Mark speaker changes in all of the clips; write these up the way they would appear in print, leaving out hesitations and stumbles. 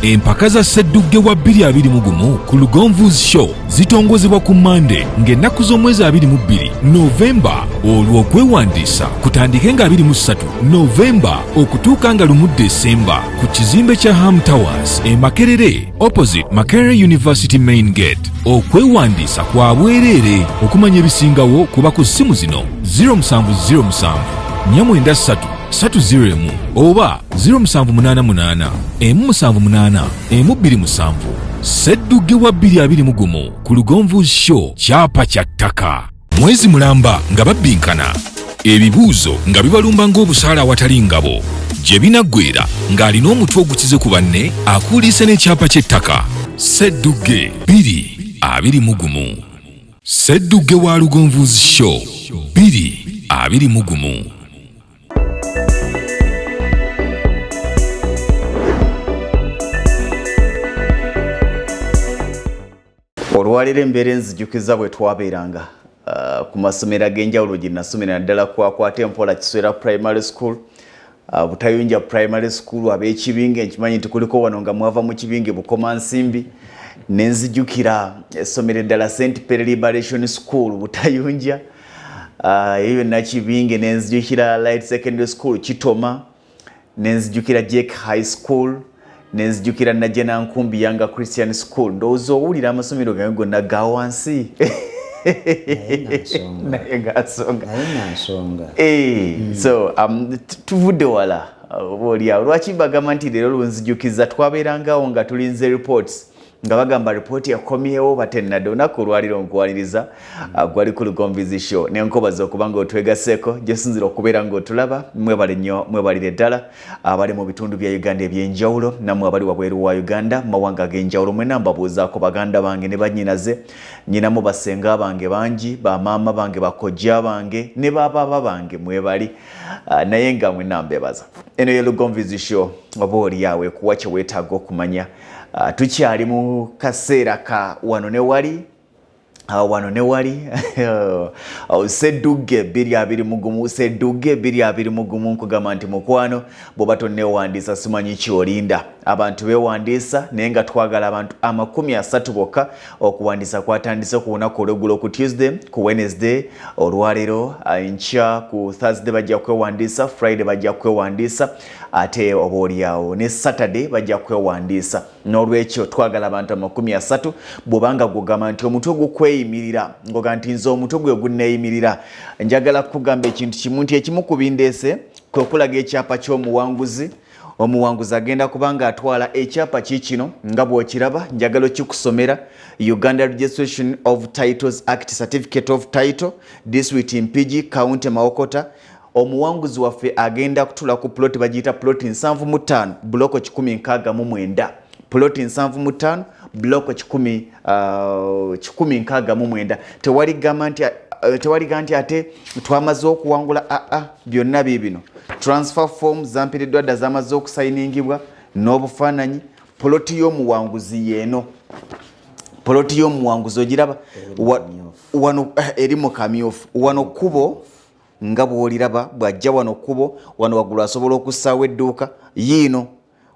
Speaker 1: Empaka za Sseddugge wa 2021 ku Lugonvu's Show zitongozebwa ku Mande ng'ennaku z'omwezi 22 Novemba, olwo okwewandiisa kutandike nga 23 Novemba okutuuka nga 1 Desemba ku kizimbe kya Ham Towers e Makerere opposite Makerere University Main Gate. Okwewandiisa kwa bwereere. Okumanya ebisingawo kuba ku ssimu zino 0707 493 301 oba 0788 178 127. Sseddugge wa 2021 ku Lugonvu Show, kyapa kya ttaka. Mwezi mulamba nga babbinkana, ebibuuzo nga bibalumba ng'obusaale awatali ngabo, gye binaggwera ng'alina omutwe ogukize ku banne akuuliise n'ekyapa ky'ettaka. Sseddugge 2021. Sseddugge wa Lugonvu's Show 2021.
Speaker 2: Olwaleero embeera enzijukiza bwe twabeeranga ku masomero ag'enjawulo gye nasomera, naddala kwakwata empola Kiswera Primary School, Butayunja Primary School, ab'ekibinge nkimanyi nti kuliko wano nga mwava mu kibinge Bukomansimbi, nenzijukira essomero eddala St Perry Liberation School Butayunja, eyo yonna kibinge, nenzijukira Light Secondary School Kitoma, nenzijukira Jake High School, nenzijukira Najjana Nkumbi Yanga Christian School. Ndowooza owulira amasomero gange gonna ga wansi, naye nga nsonga. So tuvudde wala oba oliawo. Lwaki mbagamba nti leero lunzijukiza twabeerangawo nga tulinze reports, nga bagamba ripooti yakomyewo batennadde. Olunaku olwaliro nkuwaniriza gwali ku Lugonvu's Show nenkobaza okuba nga otwegaseeko gyesinzira okubeera ng'otulaba. Mwebale nnyo, mwebalire ddala abali mu bitundu bya Uganda ebyenjawulo, nammwe abali wabweru wa Uganda mu mawanga ag'enjawulo, mwena mbabuuzaako. Baganda bange ne bannyinaze, nyinamu basenga bange bangi, bamaama bange, bakojja bange ne babaaba bange mwebali, naye nga mwena mbebaza. Eno ye Lugonvu's Show, oba oliawo ekuwa kye weetaaga okumanya. Tukyali mu kaseera ka wano ne wali, wano ne wali. Seddugge 2021, Seddugge 2021. Nkugamba nti mukwano, bw'oba tonneewandiisa simanyi kyolinda. Abantu beewandiisa, naye nga twagala abantu 30 bokka. Okuwandiisa kwatandise ku lunaku olweggulo ku Tuesday, ku Wednesday, olwaleero, enkya ku Thursday bajja kwewandiisa, Friday bajja kwewandiisa, ate oba oliawo ne Saturday bajja kwewandiisa. N'olwekyo twagala abantu 30. Bw'obanga gwogamba nti omutwe gukweyimirira, ngoga nti nze omutwe gwe gunneeyimirira, njagala kukugamba ekintu kimu nti ekimu ku bindeese kwe kulaga ekyapa ky'omuwanguzi. Omuwanguzi agenda kubanga atwala ekyapa kiikino nga bw'okiraba. Njagala okikusomera: Uganda Registration of Titles Act Certificate of Title, District Mpigi, County Mawokota. Omuwanguzi waffe agenda kutula ku plot bagiyita plot 75, block 169, plot 75, block 169. Tewali gamba nti tewali nti ate twamaze okuwangula. Aa, byonna biibino. Transfer form zampiriddwa dda, zamaze okusayiningibwa n'obufaananyi. Poloti y'omuwanguzi yeeno. Poloti y'omuwanguzi ogiraba wano, eri mu kamyufu. Wano kkubo nga bw'oliraba, bw'ajja wano kkubo, wano waggulu asobola okussaawo edduuka. Yiino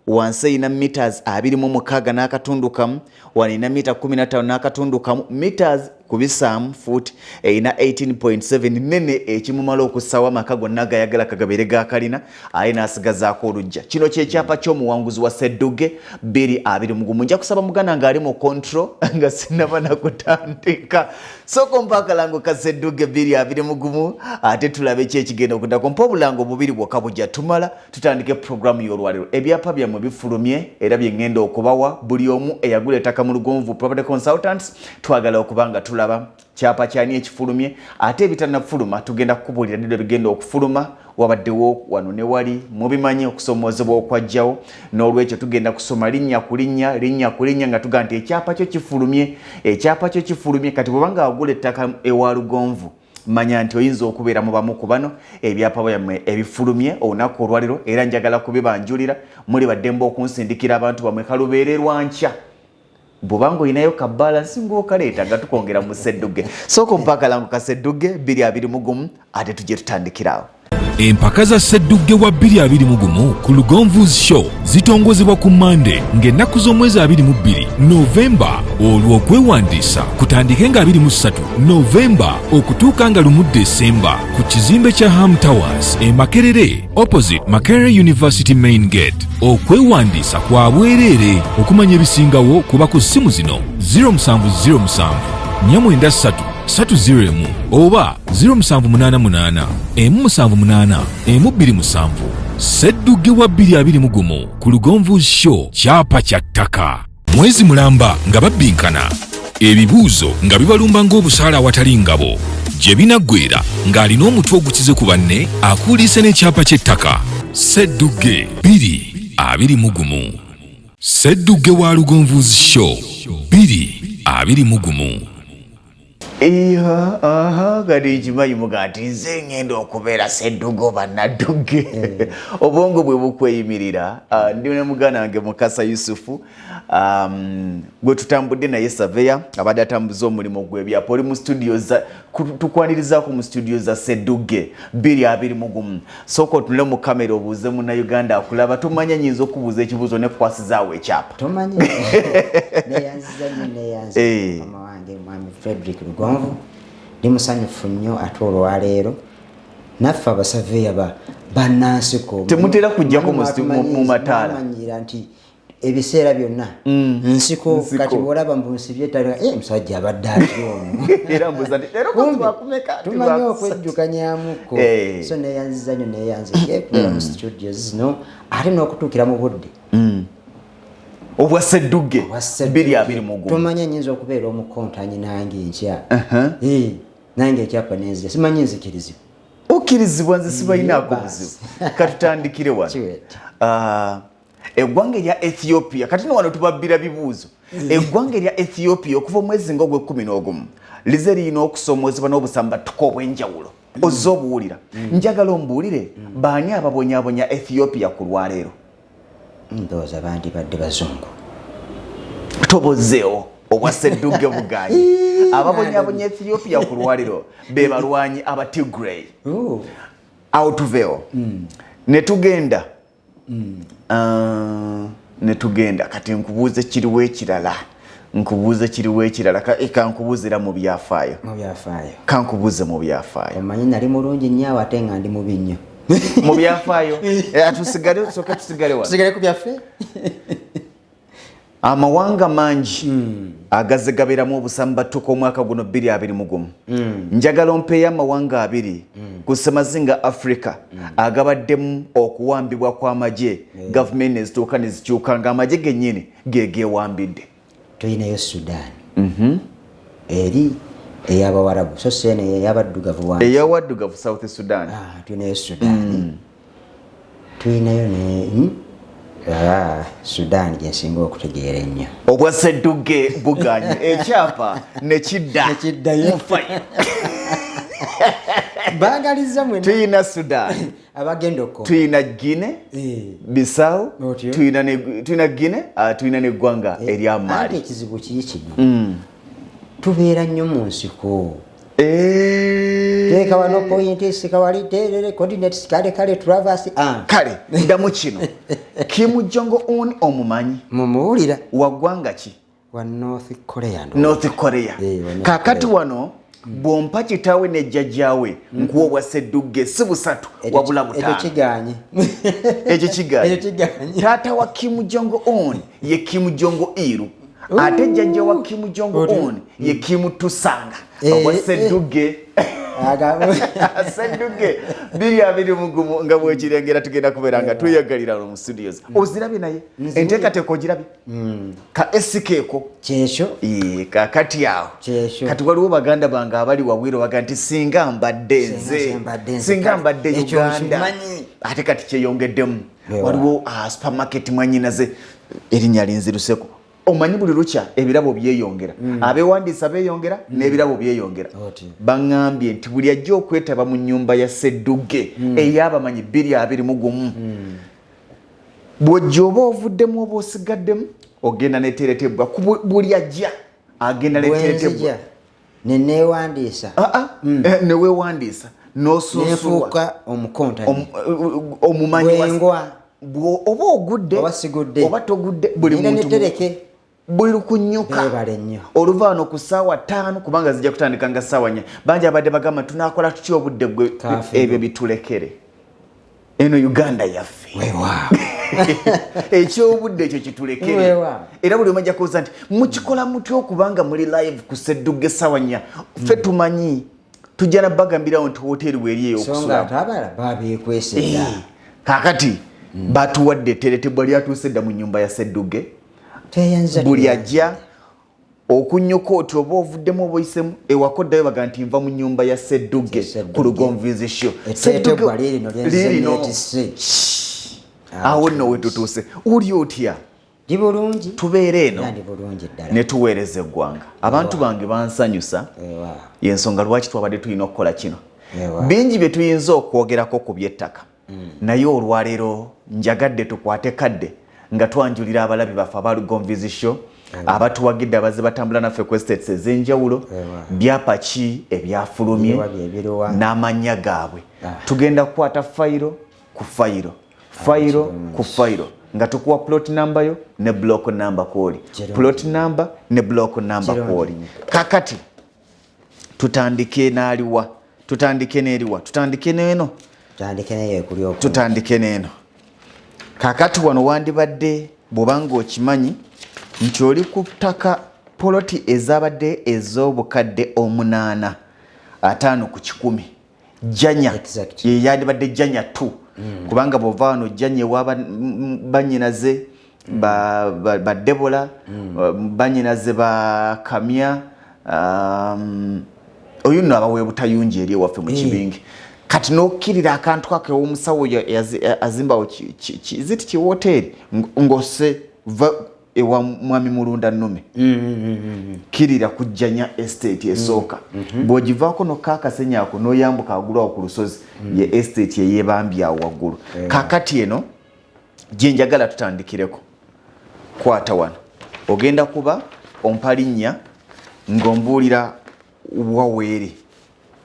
Speaker 2: wansi erina meters 26.5, wano erina mita 15.5 meters kubisaamu foot, erina 18.7, nene ekimumala okussaawo amaka gonna gayagala kagabeere gakalina, aye n'asigazaako olujja. Kino kyekyapa ky'omuwanguzi wa Sedduge 2021. Nja kusaba muganda ng'ali mu control nga sinaba nakutandika, sooka ompa akalango ka Sedduge 2021, ate tulabe ki ekigenda okuddako. Mpa obulango bubiri bwokka bujja tumala tutandike puroguramu y'olwaleero. Ebyapa byammwe bifulumye era bye ŋŋenda okubawa buli omu eyagula ettaka mu Lugonvu Property Consultants. Twagala okuba nga tulaba kyapa kyani ekifulumye, ate ebitannafuluma tugenda kukubuulira ddi bigenda okufuluma. Wabaddewo wano ne wali, mubimanyi, okusomoozebwa okwajjawo. N'olwekyo tugenda kusoma linnya ku linnya, linnya ku linnya, nga tugamba nti ekyapa kyo kifulumye, ekyapa kyo kifulumye. Kati bwobanga wagula ettaka ewa Lugonvu, manya nti oyinza okubeera mu bamu ku bano ebyapa byammwe ebifulumye olunaku olwaliro, era njagala kubibanjulira. Muli baddembe okunsindikira abantu bamwe kalubeere lwankya. Bw'obanga olinayo ka balance ng'okaleeta nga tukongera mu Sedduge. Sooka ompa akalango ka Sedduge 2021, ate tujye tutandikirawo.
Speaker 1: Empaka za Sseddugge wa 2021 ku Lugonvu's Show zitongozebwa ku Mande ng'ennaku z'omwezi 22 Novemba, olwo okwewandiisa kutandike nga 23 Novemba okutuuka nga 1 Desemba ku kizimbe kya Ham Towers e Makerere opposite Makerere University main gate. Okwewandiisa kwa bwereere. Okumanya ebisingawo kuba ku ssimu zino 0707 493 301 oba 0788 178 127. Sseddugge wa 2021 ku Lugonvu Show, kyapa kya ttaka. Mwezi mulamba nga babbinkana ebibuuzo nga bibalumba ng'obusaala awatali ngabo, gye binaggwera ng'alina omutwe ogukize ku banne akuuliise n'ekyapa ky'ettaka. Sseddugge 2021, Sseddugge wa Lugonvu's Show 2021.
Speaker 2: Iya, aha, kati nkimanyi muga nti nze ngenda okubeera Ssedduge oba Naddugge. Obwongo bwe bukweyimirira. Ndi ne muganda wange Mukasa Yusufu, gwe tutambudde naye, surveyor abadde atambuza omulimu gw'ebyapa. Oli mu studio za tukwanirizaako mu studio za Ssedugge 2021. Sooka otunule mu kamera obuuze Munnayuganda akulaba. Tomanya, nyinza okubuuza ekibuuzo nekukwasizaawo ekyapa.
Speaker 3: Tomanyi, neyanziza nnyo, neyanziza mukama wange Mwami Frederick Lugonvu. Ndi musanyufu nnyo ate olwaleero naffe abasaveya ba bannansiko.
Speaker 2: Temutera kujjako mu mataala.
Speaker 3: Mwamanyira nti ebiseera byonna nsiko.
Speaker 2: Nsiko.
Speaker 3: Kati bwolaba mbu nsibye ettale, musajja abadde atya ono?
Speaker 2: Era mbuuza nti leero
Speaker 3: Kumbe,
Speaker 2: lwakumeka?
Speaker 3: tumanyi okwejjukanyamuko. So neyanziza nnyo, neyanzike kubeera mu studios zino ate n'okutuukira mu budde
Speaker 2: obwa Ssedugge
Speaker 3: obwa Ssedugge.
Speaker 2: 2021.
Speaker 3: Tomanya, nyinza okubeera omukontanyi nange enkya. Nange ekyapa nenzija, simanyi nzikirizibwa.
Speaker 2: Okkirizibwa, nze sibalinaako
Speaker 3: Basi.
Speaker 2: buzibu. Katutandikire wano.
Speaker 3: Kiwete.
Speaker 2: Ah, eggwanga erya Ethiopia, kati no wano tubabbira bibuuzo. Eggwanga erya Ethiopia okuva omwezi nga ogw'e11 lize lirina okusomoozebwa n'obusambattuko obw'enjawulo. Ozze obuwulira. Njagala ombuulire baani ababonyaabonya Ethiopia ku lwaleero.
Speaker 3: Ndowooza bandibadde bazungu.
Speaker 2: Tobozeewo, obwa Ssedugge buganye. Ababonyabonya Ethiopia ku lwaleero be balwanyi aba Tigray.
Speaker 3: Oh.
Speaker 2: Awo tuveewo ne tugenda. Ah, ne tugenda. Kati nkubuuze kiriwo ekirala, nkubuuze kiriwo ekirala. Kankubuuzira mu byafaayo.
Speaker 3: Mu byafaayo.
Speaker 2: Kankubuuze mu byafaayo.
Speaker 3: Omanyi nali mulungi nnyo awo ate nga ndi mubi nnyo.
Speaker 2: Mu byafaayo. Tusigale, soka tusigale wano.
Speaker 3: Tusigale ku byaffe.
Speaker 2: Amawanga mangi agazze gabeeramu obusambattuko omwaka guno 2021. Njagala ompeeyo amawanga abiri ku ssemazinga Africa agabaddemu okuwambibwa kw'amagye, gavumenti nezituuka nezikyuka ng'amagye gennyini ge geewambidde.
Speaker 3: Tulinayo Sudan eri ey'abawarabu, so seeno ey'abaddugavu wansi.
Speaker 2: Eyawaddugavu, South Sudan.
Speaker 3: Ah, tulinayo Sudan, tulinayo ne Sudan gyensinga okutegeera ennyo.
Speaker 2: Obwa Ssedugge buganye, ekyapa nekidda.
Speaker 3: Nekiddayo.
Speaker 2: Mufayo.
Speaker 3: Baagaliza mwena
Speaker 2: Tuyina Sudan,
Speaker 3: abagenda okukoma.
Speaker 2: Tuyina Guinea Bissau.
Speaker 3: Otyo.
Speaker 2: Tuyina Guinea, tuyina neggwanga erya
Speaker 3: Anti
Speaker 2: Mali.
Speaker 3: ekizibu kiri kino, tubeera nnyo mu nsiko. Teeka wano point, sika wali terere coordinates, kale kale traverse, ah.
Speaker 2: Kale ddamu kino: Kim Jong Un omumanyi?
Speaker 3: Mumuwulira.
Speaker 2: Wa ggwanga ki?
Speaker 3: Wa North Korea, ndowooza.
Speaker 2: North Korea.
Speaker 3: Eh, wa North
Speaker 2: Kakati
Speaker 3: Korea.
Speaker 2: wano bw'ompa kitaawe nejjajjaawe, nkuwa obwa Ssedugge si busatu wabula
Speaker 3: Ekyo
Speaker 2: butaano.
Speaker 3: kiganye.
Speaker 2: Ekyo kiganye.
Speaker 3: Ekyo kiganye.
Speaker 2: Taata wa Kim Jong Un ye Kim Jong Il, ate jjajja wa Kim Jong Un ye Kim Tusanga. Obwa Ssedugge. Ssedugge 2021 nga bwekirengera, tugenda kubeera nga tweyagalira mu studios. Ozirabye naye enteekateeka ogirabye ka esikeeko.
Speaker 3: Kyekyo.
Speaker 2: Ee, kakati awo
Speaker 3: Kyekyo.
Speaker 2: kati waliwo baganda bange abali wabweru baga nti singa mbadde nze,
Speaker 3: Singa mbadde nze,
Speaker 2: singa
Speaker 3: kale,
Speaker 2: mbadde
Speaker 3: ekyo
Speaker 2: Uganda.
Speaker 3: nkimanyi.
Speaker 2: Ate kati kyeyongeddemu.
Speaker 3: Ewa.
Speaker 2: Waliwo supermarket mwanyinaze erinnya linziruseko. Omanyi buli lukya ebirabo byeyongera, abewandiisa beeyongera n'ebirabo byeyongera.
Speaker 3: Oti.
Speaker 2: Baŋŋambye nti buli ajja okwetaba mu nnyumba ya Ssedugge ey'abamanyi 2021, bw'ojja oba ovuddemu oba osigaddemu, ogenda neteretebwa ku buli ajja agenda neteretebwa.
Speaker 3: Bwenzija neneewandiisa.
Speaker 2: Ah, ah, neweewandiisa. N'osunsulwa.
Speaker 3: Nenfuuka omukontani.
Speaker 2: Omumanyi
Speaker 3: Bwengwa.
Speaker 2: Oba ogudde
Speaker 3: Oba sigudde.
Speaker 2: oba togudde, buli
Speaker 3: Ngenda
Speaker 2: muntu
Speaker 3: netereke.
Speaker 2: Buli lukunyuka.
Speaker 3: Beebale nnyo.
Speaker 2: Oluva wano ku ssaawa 5, kubanga zijja kutandika nga ssaawa 4. Bangi abadde bagamba tunakola tutya obudde gwe?
Speaker 3: Kafiro.
Speaker 2: Ebyo bitulekere, eno Uganda yaffe.
Speaker 3: Weewaawo.
Speaker 2: Ekyobudde ekyo kitulekere.
Speaker 3: Weewaawo.
Speaker 2: Era buli omu ajja kubuuza nti mukikola mutya okubanga muli live ku Sseddugge essaawa 4? Ffe tumanyi, tujja nabagambirawo nti woteeri weeri eyo
Speaker 3: So nga
Speaker 2: okusulamu.
Speaker 3: ate abalala babeekwese dda.
Speaker 2: Kaakati batuwadde etteretebwa lyatuuse dda mu nyumba ya Sseddugge.
Speaker 3: Tweyanza.
Speaker 2: Buli ajja okunyuka oti oba ovuddemu oba oyisemu ewaka oddayo, baga nti nva mu nyumba ya Sseddugge
Speaker 3: Sseddugge.
Speaker 2: ku Lugonvu's Show.
Speaker 3: Etteetebwa liirino lyenzize
Speaker 2: Liirino.
Speaker 3: neetisse.
Speaker 2: Awo nno wetutuuse. Oli otya?
Speaker 3: Ndi bulungi.
Speaker 2: Tubeere eno
Speaker 3: Era ndi bulungi ddala.
Speaker 2: ne tuweereza eggwanga. Abantu bange bansanyusa.
Speaker 3: Weewaawo.
Speaker 2: Yensonga lwaki twabadde tulina okukola kino.
Speaker 3: Weewaawo.
Speaker 2: Bingi bye tuyinza okwogerako ku by'ettaka, naye olwaleero njagadde tukwate kadde nga twanjulira abalabi baffe aba Lugonvu's Show abatuwagidde, abazze batambula naffe ku estates ez'enjawulo, byapa ki ebyafulumye
Speaker 3: Ebiriwa bye biruwa.
Speaker 2: n'amannya gaabwe. Tugenda kukwata fayiro ku fayiro, fayiro ku fayiro, nga tukuwa plot number yo ne block number kwoli,
Speaker 3: Kirungi.
Speaker 2: plot number ne block number
Speaker 3: Kirungi.
Speaker 2: kwoli. Kakati tutandike n'aliwa? Tutandike n'eriwa? Tutandike n'eno?
Speaker 3: Tutandike nayo ekuli oku.
Speaker 2: Tutandike n'eno. Kakati wano wandibadde bw'obanga okimanyi nti oli ku ttaka poloti ezabadde ez'obukadde 850 janya.
Speaker 3: Exact.
Speaker 2: Ye yandibadde Janya 2, kubanga bw'ova wano Janya ewa bannyinaze ba Debola, bannyinaze ba Kamya, oyo nno abaweebwa Butayungi eri ewaffe mu Kibinge. Kati n'okkirira akantu ako ew'omusawo oyo azimbawo ziti kiwoteeri, ng'osse va ewa mwami Mulunda Nnume, kkirira ku Janya Estate esooka. Bw'ogivaako nokka akasenya ako n'oyambuka waggulu awo ku lusozi, ye estate eyebambye awo waggulu. Kakati eno gye njagala tutandikireko. Kwata wano, ogenda kuba ompa linnya ng'ombuulira wa weeri.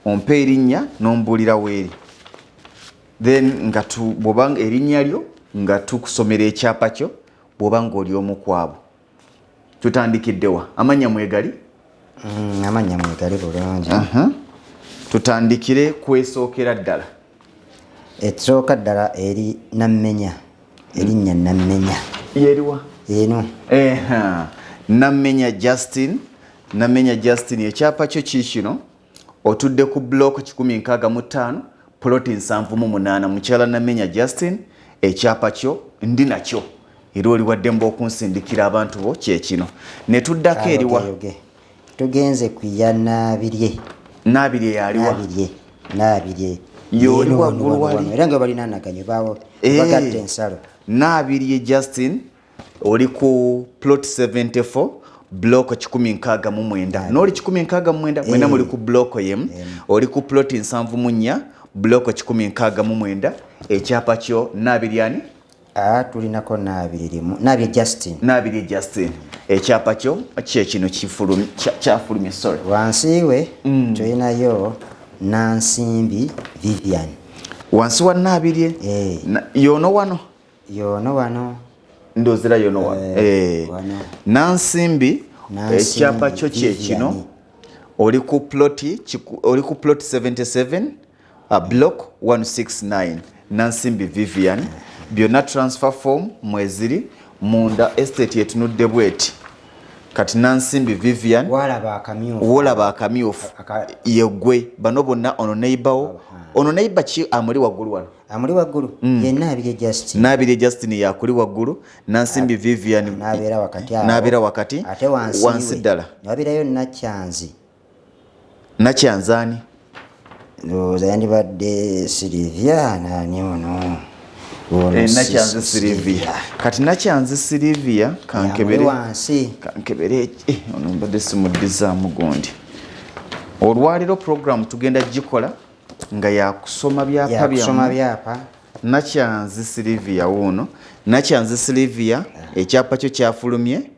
Speaker 2: Ompa erinnya n'ombuulira weeri, then nga bw'oba erinnya lyo nga tukusomera ekyapa kyo, bw'oba ng'oli omu ku abo. Tutandikiddewa? Amannya mwegali?
Speaker 3: Amannya mwegali bulungi.
Speaker 2: Tutandikire kwesookera ddala.
Speaker 3: Ekisooka ddala eri Nammenya, erinnya Nammenya.
Speaker 2: Yeriwa?
Speaker 3: Eno.
Speaker 2: Eha. Nammenya Justin, Nammenya Justin, ekyapa kyo kiikino. Otudde ku block 165, ploti 78. Mukyala Nammenya Justin, ekyapa kyo ndi nakyo era oli waddembe okunsindikira abantu bo. Kyekino. Ne tuddako eriwa?
Speaker 3: Ayogeyoge. Tugenze ku ya Naabirye.
Speaker 2: Naabirye yaliwa?
Speaker 3: Naabirye, Naabirye.
Speaker 2: Y'oli
Speaker 3: Eno,
Speaker 2: waggulu
Speaker 3: wano,
Speaker 2: wali.
Speaker 3: wano. Era nga balinaanaganye bawo bagatta ensalo.
Speaker 2: Naabirye Justin, oli ku plot 74, block 169. N'oli 169, mwena muli ku block yemu. Oli ku plot 74, block 169. Ekyapa kyo Naabirye ani?
Speaker 3: Ah, tulinako Naabiri limu, Naabirye Justin.
Speaker 2: Naabirye Justin, ekyapa kyo kyekino kyafulumye, sorry.
Speaker 3: Wansi we tulinayo Nansimbi Vivian.
Speaker 2: Wansi wa Naabirye?
Speaker 3: Eh.
Speaker 2: Yono wano?
Speaker 3: Yono wano.
Speaker 2: Ndozera yono wano.
Speaker 3: Eh, wano.
Speaker 2: Nansimbi.
Speaker 3: Nansimbi
Speaker 2: Ekyapa kyo kyekino.
Speaker 3: Vivian.
Speaker 2: Oli ku plot oli ku plot 77, block 169. Nansimbi Vivian, byonna transfer form mweziri munda. Estate etunudde bweti. Kati Nansimbi Vivian,
Speaker 3: Walaba akamyufu.
Speaker 2: Wolaba akamyufu. Yegwe. Bano bonna ono neighbour, ono neighbour ki amuli waggulu wano?
Speaker 3: Amuli waggulu ye Naabirye Justin.
Speaker 2: Naabirye Justin yakuli waggulu, Nansimbi Vivian
Speaker 3: Nabeera wakati awo.
Speaker 2: Nabeera wakati.
Speaker 3: Ate wansi
Speaker 2: Wansi
Speaker 3: we,
Speaker 2: ddala
Speaker 3: wabeerayo Nakyanzi.
Speaker 2: Nakyanzaani?
Speaker 3: Ndowooza yandibadde Silivia. Nani ono? Ono
Speaker 2: Nakyanzi Silivia. Kati Nakyanzi Silivia kankebere.
Speaker 3: Yamuli wansi.
Speaker 2: Kankebere ono mbadde simuddizaamu gundi. Olwaliro program tugenda gikola nga yakusoma byapa
Speaker 3: Yakusoma
Speaker 2: byammwe.
Speaker 3: byapa.
Speaker 2: Nakyanzi Silivia wuuno. Nakyanzi Silivia, ekyapa kyo kyafulumye,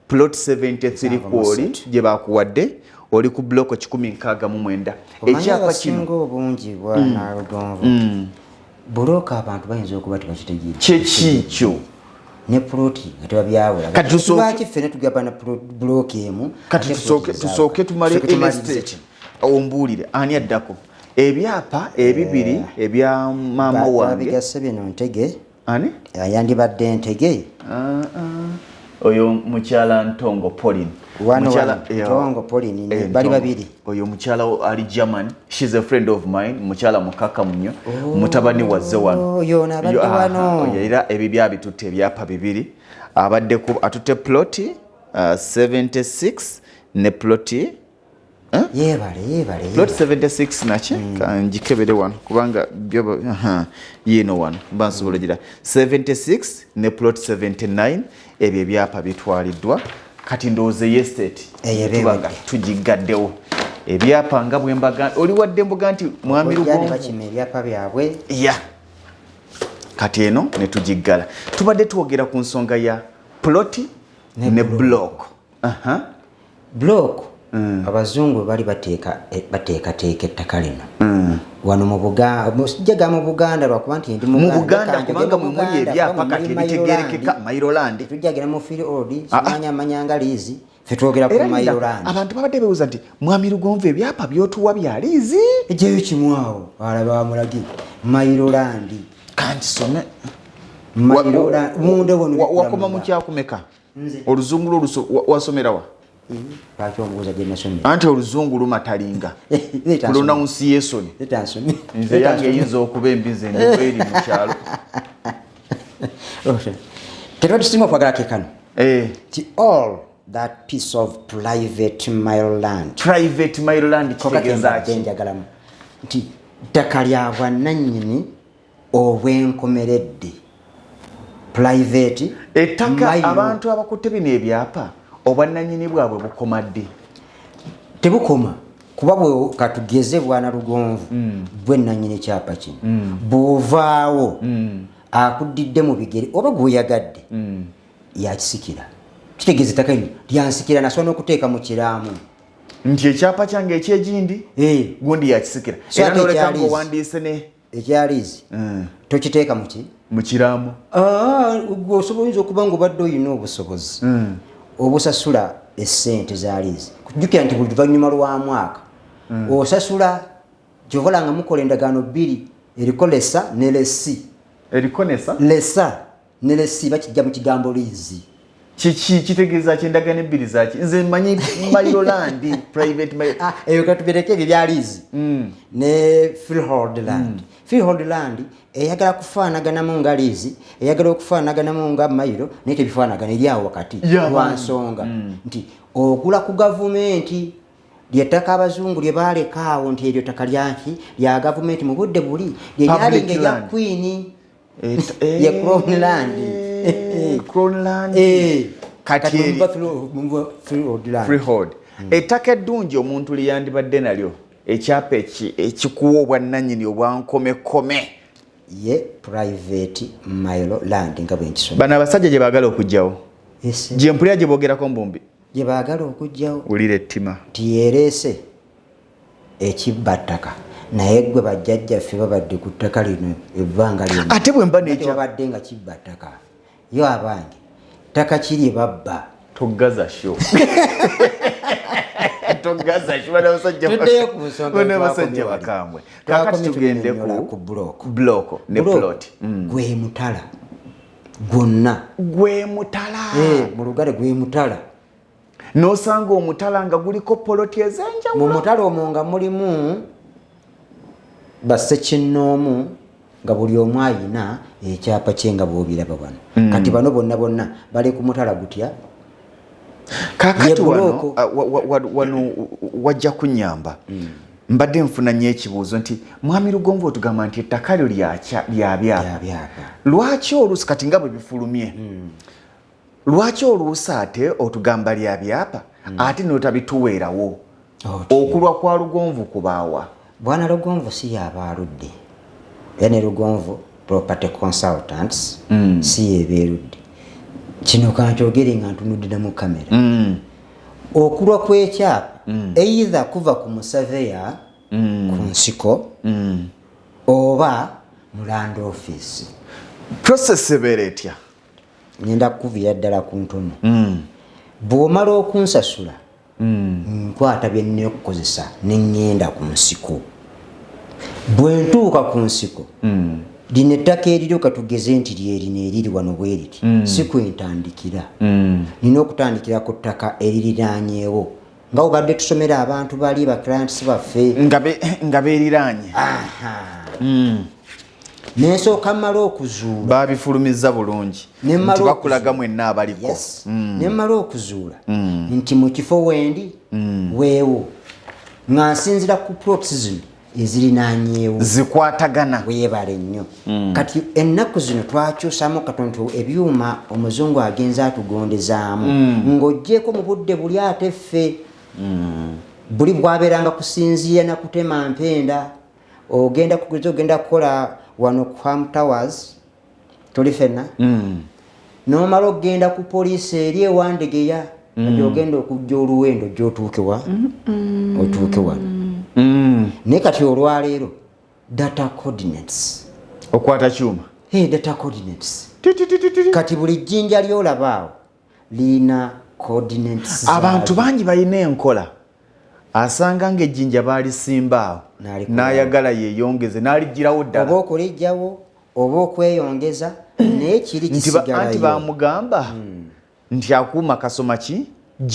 Speaker 2: plot 73 kwoli gye bakuwadde. Oli ku block 169.
Speaker 3: Omanyi
Speaker 2: Ekyapa kino
Speaker 3: abasinga obungi bwana Lugonvu, bulooka abantu bayinza okuba tebakitegeera.
Speaker 2: Kyekikyo.
Speaker 3: Ne ploti nga tebabyawula.
Speaker 2: Kati
Speaker 3: Lwaki ffena tugamba na bulooka emu?
Speaker 2: Kati
Speaker 3: Ate ploti
Speaker 2: tusooke tumale
Speaker 3: Tusooke tumalirize
Speaker 2: estate. Ombuulire ani addako ebyapa ebibiri ebya maama wange.
Speaker 3: Babigasse bino Ntege.
Speaker 2: Ani?
Speaker 3: Yandibadde Ntege.
Speaker 2: Ah, ah. Oyo mukyala Ntongo Pauline.
Speaker 3: Wano wano, Ntongo Pauline, bali
Speaker 2: Ntongo.
Speaker 3: babiri.
Speaker 2: Oyo mukyala ali German, she's a friend of mine, mukyala mukakamu nnyo. Mutabani wazze wano.
Speaker 3: Oh, yono abadde wano.
Speaker 2: Oyo era ebibya bitutte ebyapa bibiri. Abadde ku atutte plot 76 ne plot
Speaker 3: Yeebale, yeebale,
Speaker 2: plot
Speaker 3: yeebale.
Speaker 2: 76 naki kanjikebere wano kubanga byo yiino wano mba nsobola gira 76 ne plot 79. Ebyo ebyapa bitwaliddwa. Kati ndowooza ey'estate
Speaker 3: Eyo
Speaker 2: tuba nga
Speaker 3: ebeewedde.
Speaker 2: tugigaddewo ebyapa nga bwe mbaga oli wadde mbuga nti mwami
Speaker 3: Kojja ne
Speaker 2: Lugonvu
Speaker 3: bakima ebyapa byabwe.
Speaker 2: Ya, kati eno ne tugiggala. Tubadde twogera ku nsonga ya ploti ne block.
Speaker 3: Block, abazungu bali bateekateeka ettaka lino wano mu Buganda, sijjaga mu Buganda lwakuba nti ndi
Speaker 2: Mu
Speaker 3: Muganda,
Speaker 2: Buganda,
Speaker 3: kanjogere
Speaker 2: kubanga
Speaker 3: mu
Speaker 2: mwe muli
Speaker 3: Buganda,
Speaker 2: ebyapa
Speaker 3: kuba
Speaker 2: kati
Speaker 3: mwe muli
Speaker 2: ebitegeerekeka,
Speaker 3: Mailo Land.
Speaker 2: Mailo Land.
Speaker 3: Tetujjagera mu freehold,
Speaker 2: Ah, ah.
Speaker 3: simanya amanyanga liizi, ffe twogera ku
Speaker 2: Era linda,
Speaker 3: Mailo Land.
Speaker 2: abantu babadde beebuuza nti mwami Lugonvu ebyapa byotuwa bya liizi.
Speaker 3: Ejjayo kimu awo alaba bamulage Mailo Land.
Speaker 2: Kankisome.
Speaker 3: Mailo Land munda wano bikula
Speaker 2: Wakoma mu
Speaker 3: munda.
Speaker 2: kyakumeka?
Speaker 3: Nze.
Speaker 2: Oluzungu lwo wasomerawa?
Speaker 3: Lwaki ombuuza gye nasomera?
Speaker 2: Anti oluzungu lumatalinga.
Speaker 3: Leeta nsome.
Speaker 2: Pronunciation.
Speaker 3: Leeta nsome.
Speaker 2: Nze yange eyinza okuba embi, nze ndi bweri mu kyalo.
Speaker 3: Tetuba tusinga okwagala ke kano ti all that piece of private mailo land.
Speaker 2: Private mailo land
Speaker 3: Koka
Speaker 2: kitegeeza
Speaker 3: kembadde
Speaker 2: ki?
Speaker 3: njagalamu nti ttaka lya bwannannyini obwenkomeredde, private
Speaker 2: Ettaka
Speaker 3: mailo.
Speaker 2: Abantu abakutte bino ebyapa obwannannyini bwabwe bukoma ddi?
Speaker 3: Tebukoma, kuba bwe katugeze bwana Lugonvu, gwe nannyini kyapa kino, bw'ovaawo akuddidde mu bigere oba gweoyagadde yakisikira. Kitegeeza ettaka lino lyansikira, nasobola n'okuteeka mu kiraamu.
Speaker 2: Nti ekyapa kyange ekyegindi gundi yakisikira.
Speaker 3: So
Speaker 2: Era
Speaker 3: ate
Speaker 2: noleka
Speaker 3: ekyaliizi.
Speaker 2: ngaowandiise ne
Speaker 3: Ekyaliizi tokiteeka muki?
Speaker 2: Mu kiraamo.
Speaker 3: Ah, gwe osobola, oyinza okuba nga obadde olina obusobozi obusasula essente za liizi. Kujjukira nti buli luvannyuma lwa mwaka osasula. Kyovola nga mukola endagaano bbiri, eriko lessor ne lessee.
Speaker 2: Erikonesa.
Speaker 3: Lessor ne lessee bakijja mu kigambo liizi.
Speaker 2: Kiki kitegeeza ki endagaano ebbiri zaki? Nze mmanyi mailo land, private mailo.
Speaker 3: Ah, eyo katubireke ebyo bya liizi ne freehold land. Freehold land eyagala kufaanaganamu nga liizi, eyagala okufaanaganamu nga mayiro, naye tebifaanagana, eri awo wakati.
Speaker 2: Ya,
Speaker 3: Lwa nsonga nti ogula ku gavumenti. Lyettaka abazungu lye baaleka awo nti eryo ttaka lyaki? Lya gavumenti. Mu budde buli lye
Speaker 2: Public
Speaker 3: lyalinga erya
Speaker 2: land.
Speaker 3: Queen, ye crown land.
Speaker 2: Crown land. Kati
Speaker 3: Kati muva freehold land.
Speaker 2: Freehold, ettaka eddungi omuntu lyeyandibadde nalyo, ekyapa ekikuwa obwannannyini obwankomekome.
Speaker 3: Ye private mailo land nga bwe nkisoma.
Speaker 2: Bano abasajja gye baagala okugjawo,
Speaker 3: Ese.
Speaker 2: gye mpulira gye boogerako mbumbi.
Speaker 3: Gye baagala okugjawo.
Speaker 2: Wulira ettima.
Speaker 3: Nti yereese ekibba ttaka, naye gwe bajjajjaffe babadde ku ttaka lino ebbanga lyonna.
Speaker 2: Ate bwe mba
Speaker 3: Nga tebabadde nga kibba ttaka. Yo abange, ttaka kiri babba.
Speaker 2: Togaza sho, togaza sho. Bano abasajja
Speaker 3: Tuddeyo ku nsonga
Speaker 2: bano abasajja
Speaker 3: twakomye wali.
Speaker 2: bakambwe. Kakati
Speaker 3: Twakomye
Speaker 2: tugende
Speaker 3: tunyonnyola
Speaker 2: ku
Speaker 3: ku block.
Speaker 2: Block ne
Speaker 3: Block
Speaker 2: plot.
Speaker 3: Gwe mutala gwonna.
Speaker 2: Gwe mutala.
Speaker 3: Mu lugale gwe mutala.
Speaker 2: N'osanga omutala nga guliko poloti
Speaker 3: Mu
Speaker 2: ez'enjawulo.
Speaker 3: mutala omwo nga mulimu bassekinnoomu, nga buli omu ayina ekyapa kye nga bw'obiraba wano. Kati bano bonna bonna bali ku mutala gutya?
Speaker 2: Kakati
Speaker 3: Ye
Speaker 2: wano
Speaker 3: buloko.
Speaker 2: wano wajja kunyamba. Mbadde nfuna nnyo ekibuuzo nti mwami Lugonvu otugamba nti ettaka lyo lya byapa.
Speaker 3: Lya byapa.
Speaker 2: Lwaki oluusi kati nga bwe bifulumye, lwaki oluusi ate otugamba lya byapa ate notabituweerawo? Okulwa kwa Lugonvu kubaawa?
Speaker 3: Bwana Lugonvu si yaba aludde, era ne Lugonvu Property Consultants si yeeba erudde. Kino kankyogere nga ntunudde mu kamera. Okulwa kw'ekyapa either kuva ku musaveya ku nsiko oba mu land office.
Speaker 2: Process ebeera etya?
Speaker 3: Ngenda kukuvira ddala ku ntono. Bw'omala okunsasula, nkwata bye nnina okukozesa ne ŋŋenda ku nsiko. Bwe ntuuka ku nsiko, lino ettaka eriryo katugeze nti lyerino eriri wano bwe riti, si kwentandikira. Nina okutandikira ku ttaka eririraanyeewo nga obadde tusomera abantu bali ba clients baffe.
Speaker 2: Nga beeriraanye.
Speaker 3: Nensooka mmala okuzuula.
Speaker 2: Babifulumizza bulungi nti bakulaga mwenna abaliko.
Speaker 3: Yes. Nemmala okuzuula nti mu kifo wendi weewo, nga nsinzira ku plots zino ezirinaanyeewo
Speaker 2: zikwatagana.
Speaker 3: Weebale nnyo. Kati ennaku zino twakyusamu katono nti ebyuma omuzungu agenza atugondezaamu, ng'oggyeko mu budde buli ate ffe buli bwabeeranga kusinziira na kutema mpenda. Ogenda kugeza ogenda kukola wano ku Ham Towers, tuli fenna, nomala okugenda ku poliisi eri ewandegeya, kati ogenda okujja oluwendo gyotuukewa otuuke wano. Naye kati olwaleero data coordinates.
Speaker 2: Okwata kyuma.
Speaker 3: Hey, data coordinates. Kati buli jjinja lyolaba awo liina coordinates.
Speaker 2: Abantu bangi balina enkola, asanga ng'ejjinja baalisimba awo,
Speaker 3: N'alikolawo.
Speaker 2: N'ayagala yeeyongeze n'aligirawo
Speaker 3: oba
Speaker 2: ddala.
Speaker 3: Okulijjawo oba okweyongeza, naye kiri
Speaker 2: Nti anti
Speaker 3: kisigalayo.
Speaker 2: bamugamba nti akuuma kasoma ki?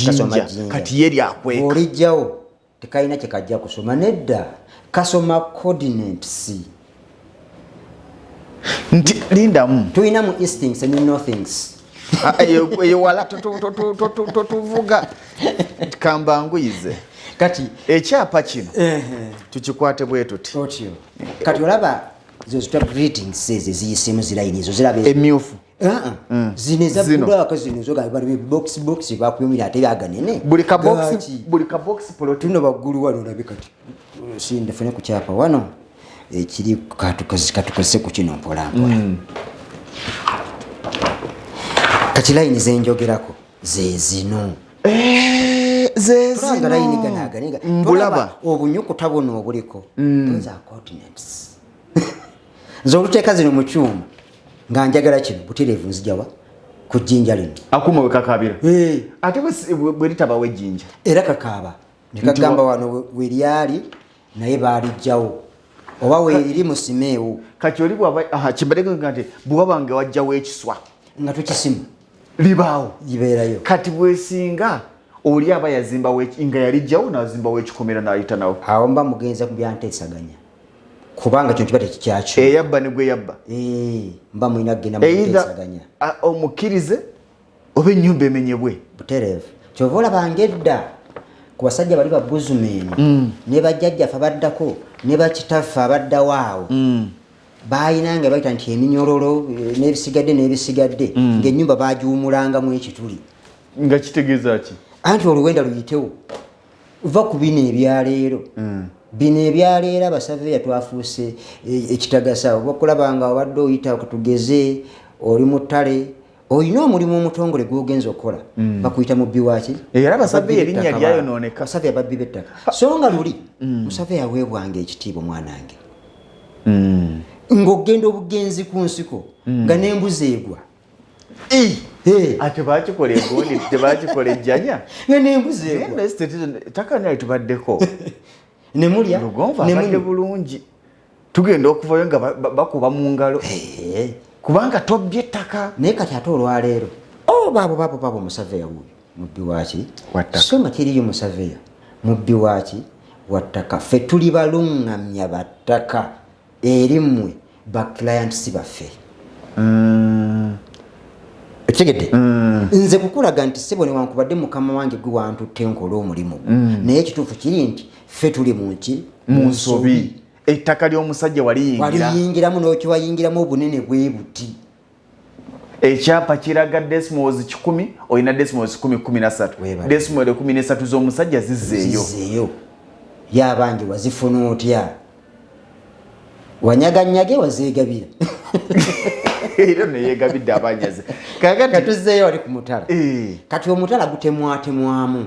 Speaker 3: Kasoma
Speaker 2: Jjinja.
Speaker 3: jjinja.
Speaker 2: Kati ye lyakweka.
Speaker 3: Bw'olijjawo tekalina kyekajja kusoma. Nedda, kasoma coordinates.
Speaker 2: Nti lindamu.
Speaker 3: Tulina mu eastings ne northings.
Speaker 2: Ah, eyo wala totuvuga, kambanguyize.
Speaker 3: Kati
Speaker 2: ekyapa kino tukikwate bwe tuti.
Speaker 3: Otyo kati olaba zo zitwa greetings, ezo eziyisemu zilayini ezo ziraba ezo.
Speaker 2: Emyufu.
Speaker 3: Ah, ah. Zino eza
Speaker 2: Zino.
Speaker 3: black, zino zo bali box box bakuyumira ate byaganene.
Speaker 2: Buli kabox.
Speaker 3: Gaki.
Speaker 2: Buli kabox poloti.
Speaker 3: Tuno waggulu wano olabe kati sindafune ku kyapa wano ekiri, katukozese ku kino mpola mpola. Kati layini zenjogerako ze zino.
Speaker 2: Ze
Speaker 3: Tolanga layini
Speaker 2: zino.
Speaker 3: ganaganiga.
Speaker 2: Mbulaba.
Speaker 3: Obunyukuta buno obuliko, those are coordinates. Nze oluteeka zino mu kyuma nga njagala kino butereevu, nzijawa ku jjinja lino.
Speaker 2: Akuuma we kakabira.
Speaker 3: Eh,
Speaker 2: ate bwe litabawo ejjinja?
Speaker 3: Era kakaaba nekagamba wano weryali naye baalijjawo oba weeriri musimeewo.
Speaker 2: Kati oli bwaba, aha, kimbadde nti bwewaba nga wajjawo ekiswa
Speaker 3: nga tukisima
Speaker 2: libaawo.
Speaker 3: Libeerayo.
Speaker 2: Kati bwesinga oli aba yazimbawo nga yalijjawo nazimbawo ekikomera n'ayita nawo.
Speaker 3: Awo mba mugenza ku byanteesaganya kubanga kino kiba tekikyakyo.
Speaker 2: Eyabba ne gwe yabba.
Speaker 3: Eh, mba mulina kugenda mu
Speaker 2: either
Speaker 3: kuteesaganya.
Speaker 2: Omukkirize oba ennyumba emenyebwe.
Speaker 3: Butereevu. Kyova olabanga edda ku basajja bali babuzumeeni ne bajjajjaffe abaddako ne bakitaffe abaddawo awo, bayinanga bayita nti eminyololo, eh, n'ebisigadde n'ebisigadde, ng'ennyumba bagiwumulangamu ekituli.
Speaker 2: Nga kitegeeza ki?
Speaker 3: Anti oluwenda luyitewo. Va ku bino ebyaleero, bino ebyaleero abasaveya twafuuse, eh, ekitagasa oba okulaba nga obadde oyita, katugeze oli mu ttale, olina omulimu omutongole gwogenza okukola, bakuyita mubbi waki.
Speaker 2: Era abasaveya erinnya lyayonooneka.
Speaker 3: Abasaveya babbi b'ettaka, so nga luli musaveya aweebwanga ekitiibwa. Mwanange, ng'ogenda obugenzi ku nsiko nga n'embuzi egwa. Eh,
Speaker 2: ate bakikola egundi, tebakikola ejjanya.
Speaker 3: Nga n'embuzi egwa.
Speaker 2: Ettaka naye tubaddeko.
Speaker 3: Nemulya.
Speaker 2: Lugonvu abadde
Speaker 3: nemunywa.
Speaker 2: bulungi, tugenda okuvayo nga bakuba mu ngalo
Speaker 3: Eh.
Speaker 2: kubanga tobbye ettaka.
Speaker 3: Naye kati ate olwaleero, oh, baabo baabo baabo musaveya wuuyo mubbi waki.
Speaker 2: Wa ttaka.
Speaker 3: So nga teriyo musaveya mubbi waki wattaka. Ffe tuli baluŋŋamya battaka eri mmwe ba clients baffe. Ekitegedde nze kukulaga nti sebo, newankubadde mukama wange gwe wantutte nkola omulimu gwo, naye ekituufu kiri nti ffe tuli mu nki?
Speaker 2: Mu nsobi. Ettaka ly'omusajja waliyingira.
Speaker 3: Waliyingiramu n'okiwayingiramu obunene bwe buti.
Speaker 2: Ekyapa kiraga decimals 100, olina decimals 113.
Speaker 3: Weebale.
Speaker 2: Decimal 13 z'omusajja zizzeeyo.
Speaker 3: Zizzeeyo yabange, wazifuna otya? Wanyaganyage, wazeegabira?
Speaker 2: Era neyegabidde abanyazi. Kakati
Speaker 3: Katuzzeeyo wali ku mutala. Kati omutala gutemwatemwamu,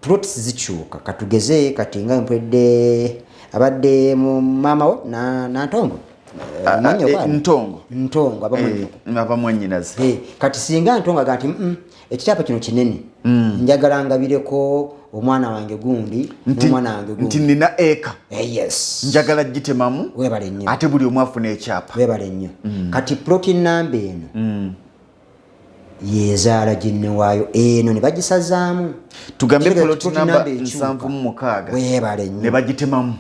Speaker 3: plots zikyuka. Katugeze kati nga mpwedde abadde mu maama we Nantongo. Mwannyoko ani?
Speaker 2: Ntongo.
Speaker 3: Ntongo aba mwannyoko.
Speaker 2: Aba mwannyinaze.
Speaker 3: Kati singa Ntongo aga nti, ekikyapa kino kinene, njagala ngabireko omwana wange gundi n'omwana wange
Speaker 2: Nti
Speaker 3: gundi.
Speaker 2: Nina eka.
Speaker 3: Yes.
Speaker 2: Njagala gitemamu.
Speaker 3: Webale nnyo.
Speaker 2: Ate buli omu afuna ekyapa.
Speaker 3: Webale nnyo. Kati plot namba eno yezaala ginne waayo eno ne bagisazaamu.
Speaker 2: Tugambe
Speaker 3: Kitegeeza
Speaker 2: plot
Speaker 3: plot
Speaker 2: namba
Speaker 3: number ekyuka.
Speaker 2: 76.
Speaker 3: Webale
Speaker 2: Ne
Speaker 3: nnyo.
Speaker 2: bagitemamu.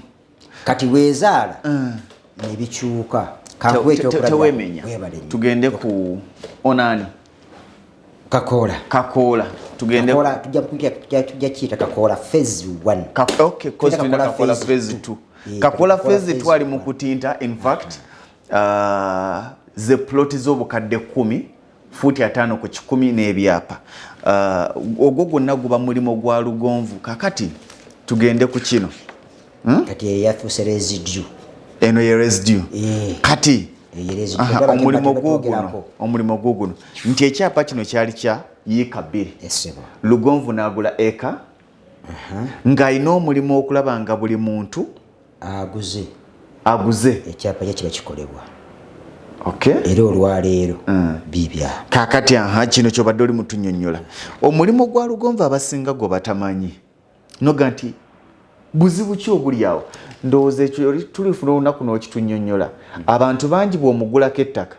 Speaker 3: Kati weezaala ne bikyuka. Kankuwe ekyokulabirako.
Speaker 2: Tewemenya.
Speaker 3: Webale nnyo.
Speaker 2: Tugende ku onani.
Speaker 3: Kakoola.
Speaker 2: Kakoola, tugende.
Speaker 3: Kakoola tujja kiyita Kakoola phase 1.
Speaker 2: Okay, 'cause
Speaker 3: Tulina
Speaker 2: tulina
Speaker 3: Kakoola
Speaker 2: Kakoola
Speaker 3: phase
Speaker 2: phase
Speaker 3: 2.
Speaker 2: 2. Kakoola
Speaker 3: Kakoola
Speaker 2: phase
Speaker 3: phase
Speaker 2: 2 ali mu
Speaker 3: 1.
Speaker 2: kutinta. In fact, ze plot z'obukadde 10, fuuti 50 ku 100 n'ebyapa. Ogwo gwonna guba mulimu gwa Lugonvu. Kakati tugende ku kino.
Speaker 3: Kati eyafuuse residue.
Speaker 2: Eno ye residue. Kati
Speaker 3: Ye residue.
Speaker 2: aha,
Speaker 3: Olaba
Speaker 2: omulimu
Speaker 3: gye
Speaker 2: guguno
Speaker 3: batwogerako.
Speaker 2: Omulimu guguno nti ekyapa kino kyali kya yiika 2.
Speaker 3: Essebo.
Speaker 2: Lugonvu n'agula eka ng'alina omulimu okulaba nga buli muntu
Speaker 3: aguze
Speaker 2: aguze
Speaker 3: ekyapa kye kiba kikolebwa.
Speaker 2: Okay.
Speaker 3: Era olwaleero bibya.
Speaker 2: Kakati aha, kino kyobadde oli mutunyonnyola, omulimu gwa Lugonvu abasinga gwe batamanyi noga nti buzibu ki obuli awo. Ndowooza ekyo tulifuna olunaku n'okitunyonnyola. Abantu bangi bw'omugulako ettaka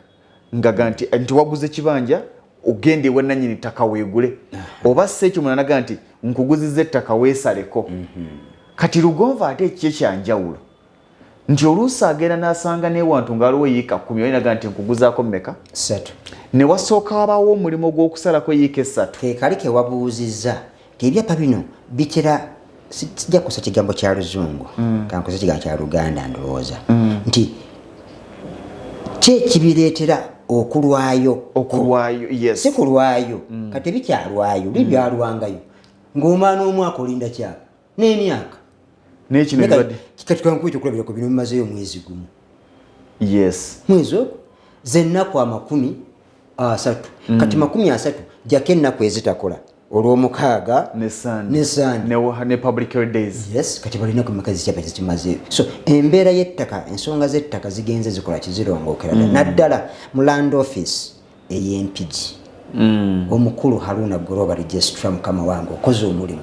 Speaker 2: ngaga nti waguze kibanja, ogenda ewa nannyini ttaka weegule, oba si ekyo mulala naga nti nkuguziza ettaka weesaleko. Kati Lugonvu ate ekyo kyanjawulo nti oluusi agenda n'asanga n'ewantu ng'aliwo yiika 10, olinaga nti nkuguzaako mmeka?
Speaker 3: 3.
Speaker 2: Ne wasooka wabaawo omulimu gw'okusalako yiika 3.
Speaker 3: Ke kali ke wabuuzizza nti ebyapa bino bitera sijja kukozesa kigambo kya Luzungu, kankozesa kigambo kya Luganda. Ndowooza nti ki ekibireetera okulwayo?
Speaker 2: Okulwayo, yes.
Speaker 3: Si kulwayo, kati ebikyalwayo li byalwangayo ng'omaana omwaka olinda kyapa n'emyaka.
Speaker 2: N'ekino ebibadde
Speaker 3: Kati kankuwa ekyokulabirako, bino bimazeeyo omwezi gumu. Mwezi ogwo zennaku 30. Kati 30 jjako ennaku ezitakola, olwomukaaga
Speaker 2: ne Sunday.
Speaker 3: Ne Sunday.
Speaker 2: Ne public holidays.
Speaker 3: Yes, kati balinaku meka zikyapa tekimazeeyo? So embeera y'ettaka, ensonga z'ettaka zigenze zikola kizirongookera ddala, naddala mu land office ey'Empigi. Omukulu Haruna Goroba, registrar, mukama wange okoze omulimu.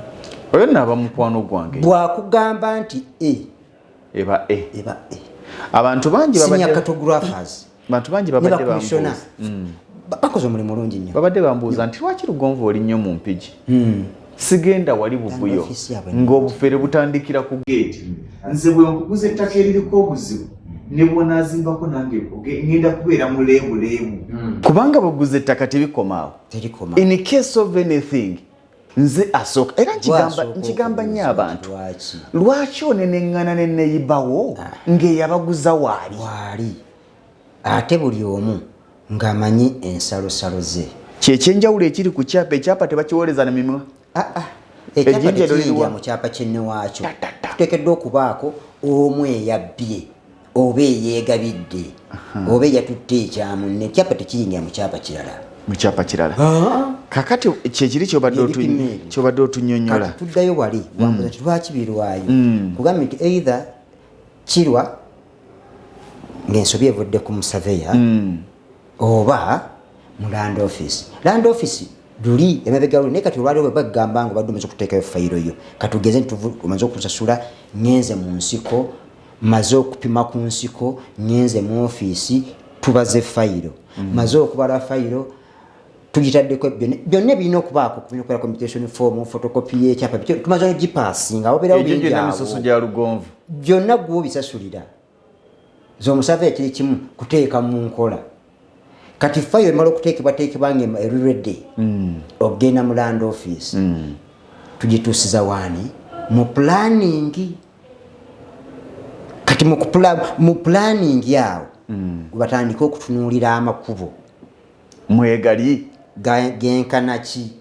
Speaker 2: Oyo nno aba mukwano gwange.
Speaker 3: Bwakugamba nti e
Speaker 2: eba e.
Speaker 3: Eba e.
Speaker 2: Abantu bangi
Speaker 3: senior
Speaker 2: babadde
Speaker 3: cartographers
Speaker 2: abantu bangi
Speaker 3: ne
Speaker 2: babadde
Speaker 3: bakomisiona
Speaker 2: bambuuza.
Speaker 3: Bakoze omulimu mulungi nnyo.
Speaker 2: Babadde bambuuza nti lwaki Lugonvu oli nnyo mu Mpigi, sigenda wali buvuyo
Speaker 3: Office yaabwe
Speaker 2: ng'obufere butandikira ku geeti. Nze bwe nkuguza ettaka eririko obuzibu ne bwonaazimbako nange ngenda kubeera muleebuleebu, kubanga bweguza ettaka tebikomaawo.
Speaker 3: Terikoma.
Speaker 2: In case of anything, nze asooka era nkigamba.
Speaker 3: Gwasooka
Speaker 2: Nkigamba nnyo
Speaker 3: okubuuza
Speaker 2: abantu.
Speaker 3: Lwaki?
Speaker 2: Lwaki oneneŋŋana ne neyibawo ng'eyabaguza waali?
Speaker 3: Waali, ate buli omu ng'amanyi ensalosalo ze.
Speaker 2: Kyekyenjawulo ekiri ku kyapa. Ekyapa tebakiwooleza na mimwa.
Speaker 3: Ah, ah. Ekyapa
Speaker 2: Ejjinja
Speaker 3: tekiyingira
Speaker 2: liriwa?
Speaker 3: mu kyapa kyenne waakyo.
Speaker 2: Ta, ta, ta.
Speaker 3: Tuteekeddwa okubaako omu eyabbye oba eyeegabidde oba eyatutte ekyamunne. Ekyapa tekiyingira mu kyapa kirala.
Speaker 2: Mu kyapa kirala. Kakati kyekiri kyobadde
Speaker 3: Ebipimo ebyo.
Speaker 2: kyobadde otunyonnyola.
Speaker 3: Kati tuddayo wali wambuza nti lwaki birwayo. Kugambye nti either kirwa ng'ensobi evudde ku musaveya oba mu land office. Land office luli emabega luli, naye kati olwaliwo bwe bagamba nga obadde omaze okuteekayo fayiro yo, katugeze nti omaze okusasula, ŋŋenze mu nsiko, maze okupima ku nsiko, ŋŋenze mu ofiisi, tubaze fayiro, maze okubala fayiro, tugitaddeko byonna byonna ebirina okubaako, birina okubeera computation form, photocopy y'ekyapa, bityo tumaze ogipaasinga, wabeerawo
Speaker 2: Egyo
Speaker 3: bingi
Speaker 2: gyonna
Speaker 3: awo.
Speaker 2: Misoso gya Lugonvu.
Speaker 3: Byonna gwe obisasulira. Ze omusava ekiri kimu kuteeka mu nkola. Kati fayo emala okuteekebwateekebwa nga eriredde okugenda mu land office, tugituusiza waani? Mu planning. Kati mu planning awo webatandika okutunuulira amakubo
Speaker 2: mwegali
Speaker 3: genkana ki.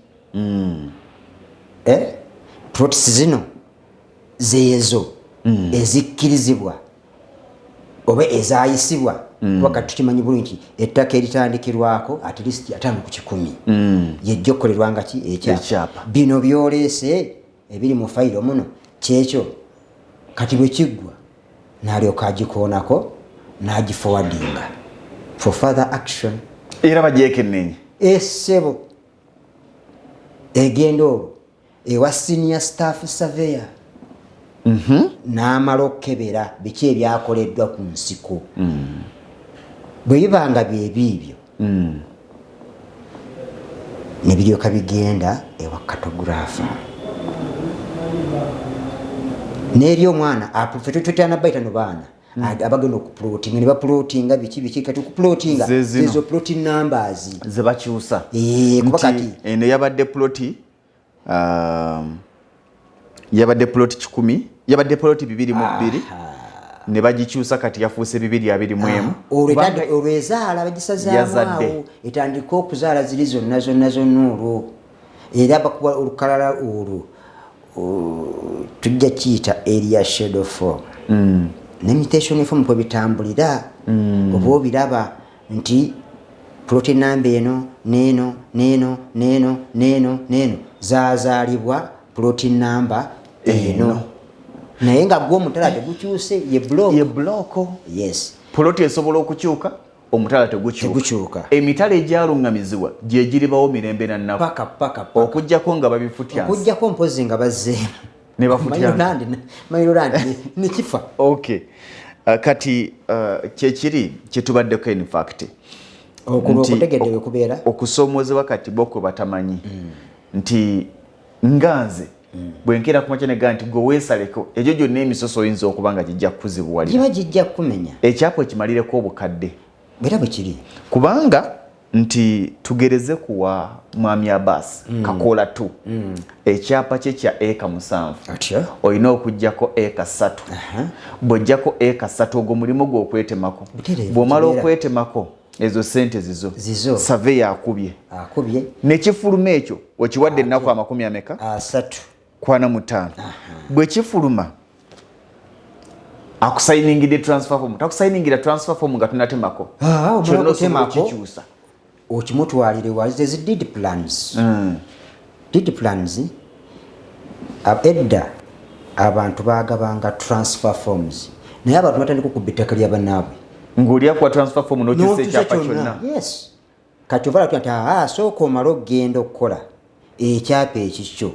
Speaker 3: Eh? Plots zino zeezo ezikkirizibwa oba ezayisibwa. Kuba kati tukimanyi bulungi nti ettaka eritandikirwako at least 50%, yejja okukolerwanga ki? Ekyapa.
Speaker 2: Ekyapa.
Speaker 3: Bino byoleese ebiri mu fayiro muno kyekyo. Kati bwe kiggwa, n'alyoka agikoonako n'agiforwardinga for further action.
Speaker 2: Era bagyekenneenya.
Speaker 3: Essebo, egenda olwo ewa senior staff surveyor, n'amala okukebera biki ebyakoleddwa ku nsiko. Bwe biba nga byebiibyo, ne biryoka bigenda ewa cartographer n'eri omwana. Ffe tutana bayitano baana abagenda okuplotinga ne baplotinga biki biki. Kati okuplotinga,
Speaker 2: Ze zino.
Speaker 3: zezo plot numbers
Speaker 2: ze bakyusa.
Speaker 3: Eh, kuba
Speaker 2: Nti
Speaker 3: kati
Speaker 2: eno yabadde ploti, yabadde ploti 100, yabadde ploti 22, ne bagikyusa, kati yafuuse 221.
Speaker 3: Olwo
Speaker 2: Kubanga
Speaker 3: olwo ezaala bagisazaamu.
Speaker 2: Yazadde.
Speaker 3: Awo etandika okuzaala ziri zonna zonna zonna. Olwo era bakuba olukalala olwo, tujja kiyita area schedule form ne mutation form, kwe bitambulira. Oba obiraba nti plot number eno neeno neeno neeno neeno neeno zazaalibwa plot number eno, naye nga gwe omutala tegukyuse, ye block.
Speaker 2: Ye block.
Speaker 3: Yes.
Speaker 2: Poloti esobola okukyuka, omutala tegukyuka.
Speaker 3: Tegukyuka.
Speaker 2: Emitala egyaluŋŋamizibwa gye giribawo mirembe na nnaku.
Speaker 3: Paka paka paka.
Speaker 2: Okugjako nga babifutyansi.
Speaker 3: Okugjako mpozi nga bazzeemu.
Speaker 2: Ne bafutyansa.
Speaker 3: Mailo land nekifa.
Speaker 2: Okay. Kati kyekiri kyetubaddeko in fact.
Speaker 3: Okuba
Speaker 2: Nti
Speaker 3: okutegedde wekubeera.
Speaker 2: Okusomoozebwa kati bo kwe batamanyi nti nga nze bwe nkeera ku makya negaa nti gwe weesaleko egyo gyonna emisoso oyinza okuba nga gijja kukuzibuwalira.
Speaker 3: Giba gijja kukumenya.
Speaker 2: Ekyapa ekimalireko obukadde.
Speaker 3: Era bwe kiri.
Speaker 2: Kubanga nti tugereze kuwa mwami Abbas Kakoola 2, ekyapa kye kya eka 7.
Speaker 3: Atya.
Speaker 2: Olina okugjako eka 3. Bw'ojjako eka 3, ogwo mulimu gwe okwetemako.
Speaker 3: Butereevu,
Speaker 2: Bw'omala
Speaker 3: kibeera.
Speaker 2: okwetemako, ezo sente zizo.
Speaker 3: Zizo.
Speaker 2: Surveyor akubye.
Speaker 3: Akubye.
Speaker 2: Nekifuluma ekyo okiwadde ennaku amakumi ameka?
Speaker 3: 30.
Speaker 2: 45. Bwe kifuluma, akusayiningidde transfer form, takusayiningira transfer form nga tunatemako.
Speaker 3: Ah, omala
Speaker 2: Kyonna osobola
Speaker 3: okutemako.
Speaker 2: okukikyusa.
Speaker 3: Okimutwalire wali ezi deed plans. Deed plans, edda abantu bagabanga transfer forms, naye abantu batandika okubba ettaka lya bannaabwe.
Speaker 2: Ng'oli akuwa transfer form n'okyusa
Speaker 3: N'okyusa
Speaker 2: ekyapa kyonna.
Speaker 3: Yes. Kati ovala nti aa, sooka omale okugenda okukola ekyapa ekikyo,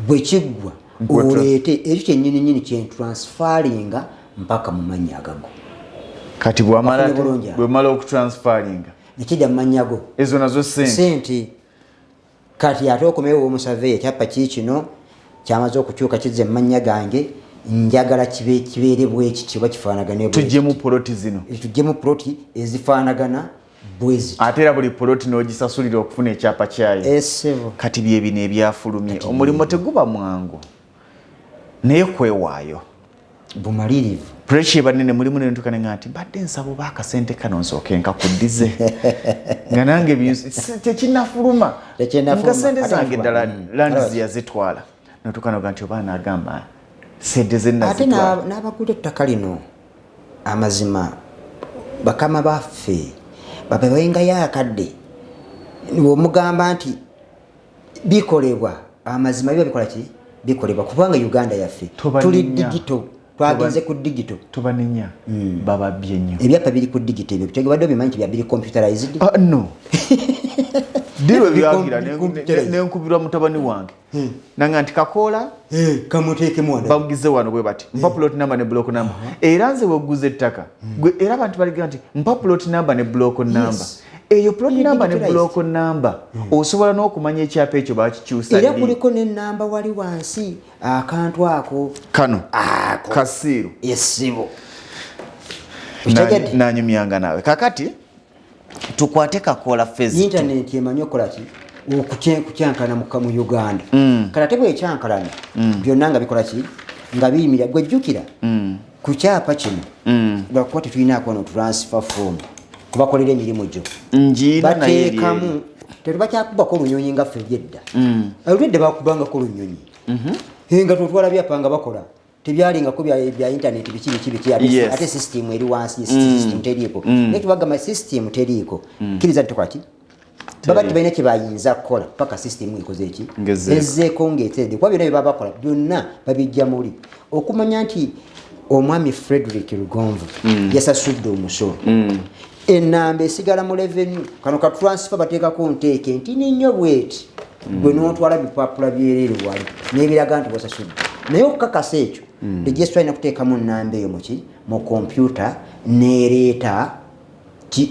Speaker 3: bwe kiggwa oleete ekyo kyennyininyini kyentransfaringa mpaka mu mannya agago.
Speaker 2: Kati bwamala
Speaker 3: Afunye bulungi awo.
Speaker 2: Bwemala okutransfaringa,
Speaker 3: nekijja mu mannya go.
Speaker 2: Ezo nazo sente.
Speaker 3: Sente. Kati ate okomewo omusaveya, ekyapa kiikino kyamaze okukyuka, kizze mu mannya gange, njagala kibeere bwekiti oba kifaanagane bwe.
Speaker 2: Tuggyemu poloti zino.
Speaker 3: Tuggyemu ploti ezifaanagana bwe ziti.
Speaker 2: Ate era buli poloti n'ogisasulira okufuna ekyapa kyayo.
Speaker 3: Esebo.
Speaker 2: Kati bye bino ebyafulumye. Omulimu teguba mwangu, naye kwewaayo.
Speaker 3: Bumalirivu.
Speaker 2: Pressure eba nene. Mulimu nentuka nenga nti mbadde nsaba oba akasente kano nsooke nkakuddize, nga nange tekinnafuluma.
Speaker 3: Tekinnafuluma.
Speaker 2: Nga sente
Speaker 3: Ate
Speaker 2: zange
Speaker 3: nfuba.
Speaker 2: ddala lands
Speaker 3: Alright.
Speaker 2: yazitwala, notuuka noga nti oba naagamba sente ze
Speaker 3: Ate
Speaker 2: nazitwala.
Speaker 3: n'abagula ettaka lino, amazima bakama baffe babewengayo akadde, omugamba nti bikolebwa, amazima biba bikola ki? Bikolebwa, kubanga Uganda yaffe
Speaker 2: Tobanenya.
Speaker 3: tuli digital, twagenze ku digital.
Speaker 2: Tobanenya, bababbye nnyo.
Speaker 3: Ebyapa biri ku digital, ebyo bitege obimanyi nti bya biri computerized.
Speaker 2: Ah, no, ddi lwe byagira
Speaker 3: Computerized.
Speaker 2: nenkubirwa mutabani wange nanga nti Kakoola
Speaker 3: Kamuteekemu wano.
Speaker 2: Bagugize wano bwe bati, mpa plot number ne block number. Era nze weguza ettaka gwe, era abantu baligira nti mpa plot number ne block number. Eyo plot
Speaker 3: Eri
Speaker 2: number ne
Speaker 3: digitalized.
Speaker 2: block number osobola n'okumanya ekyapa ekyo bakikyusa
Speaker 3: Era
Speaker 2: ddi.
Speaker 3: kuliko nenamba wali wansi, akantu ako.
Speaker 2: Kano.
Speaker 3: Ako.
Speaker 2: Kasiiru.
Speaker 3: Esibo. Okitegedde?
Speaker 2: Nanyumyanga naawe. Kakati tukwate Kakoola phase two.
Speaker 3: Intaneti emanyi okukola ki? Okukyankana mu Uganda. Kati ate bwekyankalana byonna nga bikola ki? Nga biyimirira. Gwe jjukira ku kyapa kino, lwakuba tetulinaako wano transfer form kubakolera emirimu gyo.
Speaker 2: Ngiina, naye eri.
Speaker 3: Bateekamu, tetubakyakubako olunyonyi nga ffe ebyedda. Olwedda bakubangako olunyonyi. Eh, nga twotwala byapa nga bakola. Tebyalingako bya internet, biki biki biki, ate system eri wansi, system teriiko. Naye tubagamba system teriiko, kkiriza nti tukola ki, baba tebalina kyebayinza kukola paka system ekoze eki?
Speaker 2: Ng'ezzeeko.
Speaker 3: Ezzeeko ng'eteredde, kuba byonna bye baba bakola byonna babijja muli okumanya nti omwami Frederick Lugonvu yasasudde omusolo, enamba esigala mu revenue. Kano ka transfer bateekako nteeke nti ninnyo bweti, gwe n'otwala bipapula byereere wali n'ebiraga nti wasasudde, naye okukakasa ekyo registrar alina kuteekamu namba eyo muki mu kompyuta n'ereeta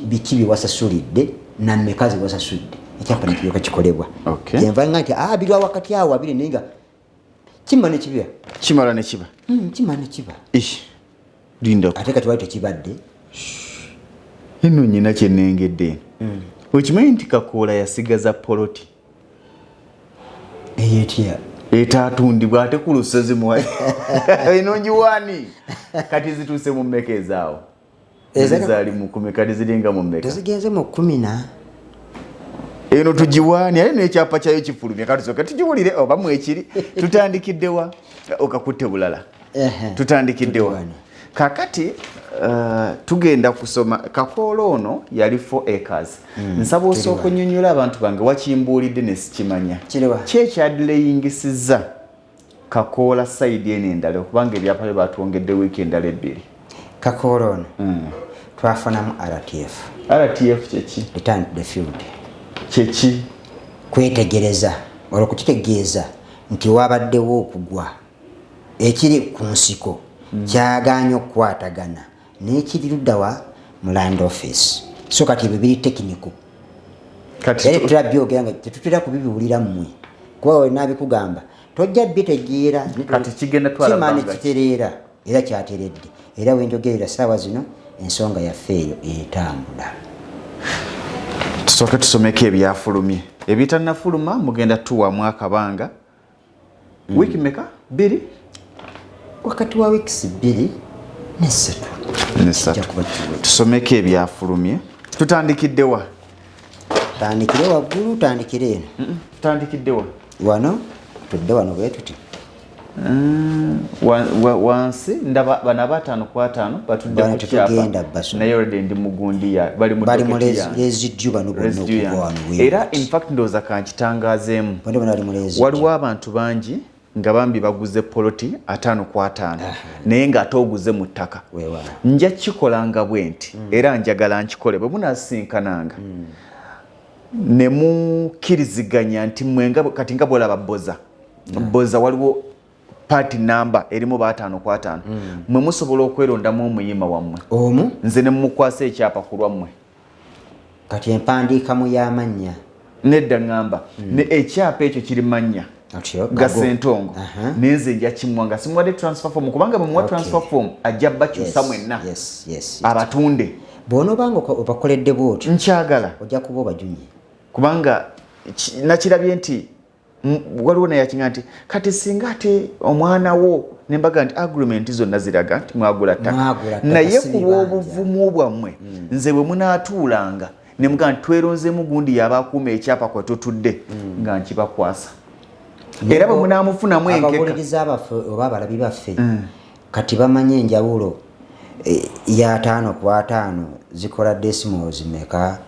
Speaker 3: biki byewasasulidde nammeka zewasasudde, ekyapa nekiryoka kikolebwa. Kyenva nga nti birwa wakati awo abiri, naye nga kimma nekiba.
Speaker 2: Kimala nekiba.
Speaker 3: Kimma nekiba.
Speaker 2: Ih, linda.
Speaker 3: Ate kati wali tekibadde.
Speaker 2: Eno nyina kyenengedde eno, okimanyi nti Kakoola yasigaza poloti?
Speaker 3: Eyo etya?
Speaker 2: Etatundibwa ate ku lusozi muwa eno ngiwaani. Kati zituuse mu mmeka ezaawo? Zaali mu 10, kati ziringa mu mmeka?
Speaker 3: Tezigenze mu 10 na.
Speaker 2: Eno tugiwaani, ate n'ekyapa kyayo kifulumye. Kati tusooke tugiwulire oba mwekiri. Tutandikiddewa? Okakutte bulala. Tutandikiddewa?
Speaker 3: Tugiwaani.
Speaker 2: Kakati tugenda kusoma Kakoola ono yali 4 acres. Nsaba osooka onnyonnyola abantu bange, wakimbuulidde ne sikimanya.
Speaker 3: Kiriwa?
Speaker 2: Ki ekyadeleyingisizza Kakoola side eno endala, okubanga ebyapa byo batwongedde wiiki endala 2?
Speaker 3: Kakoola ono twafunamu RTF.
Speaker 2: RTF kyeki?
Speaker 3: Return to the field.
Speaker 2: Kyeki?
Speaker 3: Kwetegereza, olwo kukitegeeza nti wabaddewo okugwa ekiri ku nsiko kyagaanye okukwatagana n'ekiri luddawa mu land office. So kati ebyo biri technical.
Speaker 2: Kati
Speaker 3: era tetutera byogera nga tetutera kubibiwulira mmwe, kuba wena bikugamba tojja bitegeera.
Speaker 2: Kati kigenda twala
Speaker 3: Kimala
Speaker 2: bbanga ki?
Speaker 3: Kitereera, era kyateredde, era wenjogerera saawa zino ensonga yaffe eyo etambula.
Speaker 2: Tusooke tusomeko ebyafulumye. Ebitannafuluma mugenda tuwamu akabanga wiiki meka? 2?
Speaker 3: Wakati wa wiikisi 2 ne 3.
Speaker 2: Ne 3.
Speaker 3: Kijja kuba kiwedde.
Speaker 2: Tusomeko ebyafulumye. Tutandikiddewa?
Speaker 3: Tandikire waggulu, tandikire eno.
Speaker 2: Tutandikiddewa?
Speaker 3: Wano tudde wano bwe tuti.
Speaker 2: Wansi ndaba bano abataano ku ataano batudde
Speaker 3: Bano
Speaker 2: ku kyapa.
Speaker 3: tetugenda baso.
Speaker 2: Naye already ndi mugundi ya bali mu
Speaker 3: Bali mu
Speaker 2: docket yange.
Speaker 3: residue bano bonna.
Speaker 2: Residue
Speaker 3: Okuva
Speaker 2: yange.
Speaker 3: wano we
Speaker 2: Era
Speaker 3: bati.
Speaker 2: in fact ndowooza kankitangaazeemu.
Speaker 3: Bano bonna bali mu residue.
Speaker 2: Waliwo abantu bangi nga bambi baguze poloti 50 ku 50, naye ng'ate oguze mu ttaka.
Speaker 3: Weewaawo.
Speaker 2: Nja kikolanga bwe nti, era njagala nkikole bwe munasinkananga ne mukkiriziganya nti mwenga kati nga bwolaba boza boza, waliwo party number erimu 50 ku 50, mwe musobola okwerondamu omuyima wammwe
Speaker 3: omu,
Speaker 2: nze ne mumukwasa ekyapa ku lwammwe.
Speaker 3: Kati empandiikamu y'amannya.
Speaker 2: Nedda, ŋŋamba ne ekyapa ekyo kiri mannya
Speaker 3: Otyo,
Speaker 2: ga
Speaker 3: gago.
Speaker 2: Sentongo, naye nze nja kimuwa nga simuwadde transfer form, kubanga bwemuwa transfer form ajja bakyusa mwenna abatunde.
Speaker 3: Bw'onoobanga obakoledde bw'otyo,
Speaker 2: Nkyagala.
Speaker 3: ojja kuba obajunye.
Speaker 2: Kubanga nakirabye nti waliwo naye akinga nti kati singa ate omwana wo, nembaga nti agreement zonna ziraga nti mwagula ttaka,
Speaker 3: Mwagula ttaka,
Speaker 2: naye
Speaker 3: si
Speaker 2: ku
Speaker 3: bibanja.
Speaker 2: lw'obuvumu bwammwe nze bwe munaatuulanga ne mugamba nti tweronzeemu gundi yaba akuuma ekyapa kwe tutudde, nga nkibakwasa, era bwe munaamufunamu enkeka.
Speaker 3: Abawuliriza baffe oba abalabi baffe kati bamanye enjawulo ya 50 ku 50 zikola decimals meka,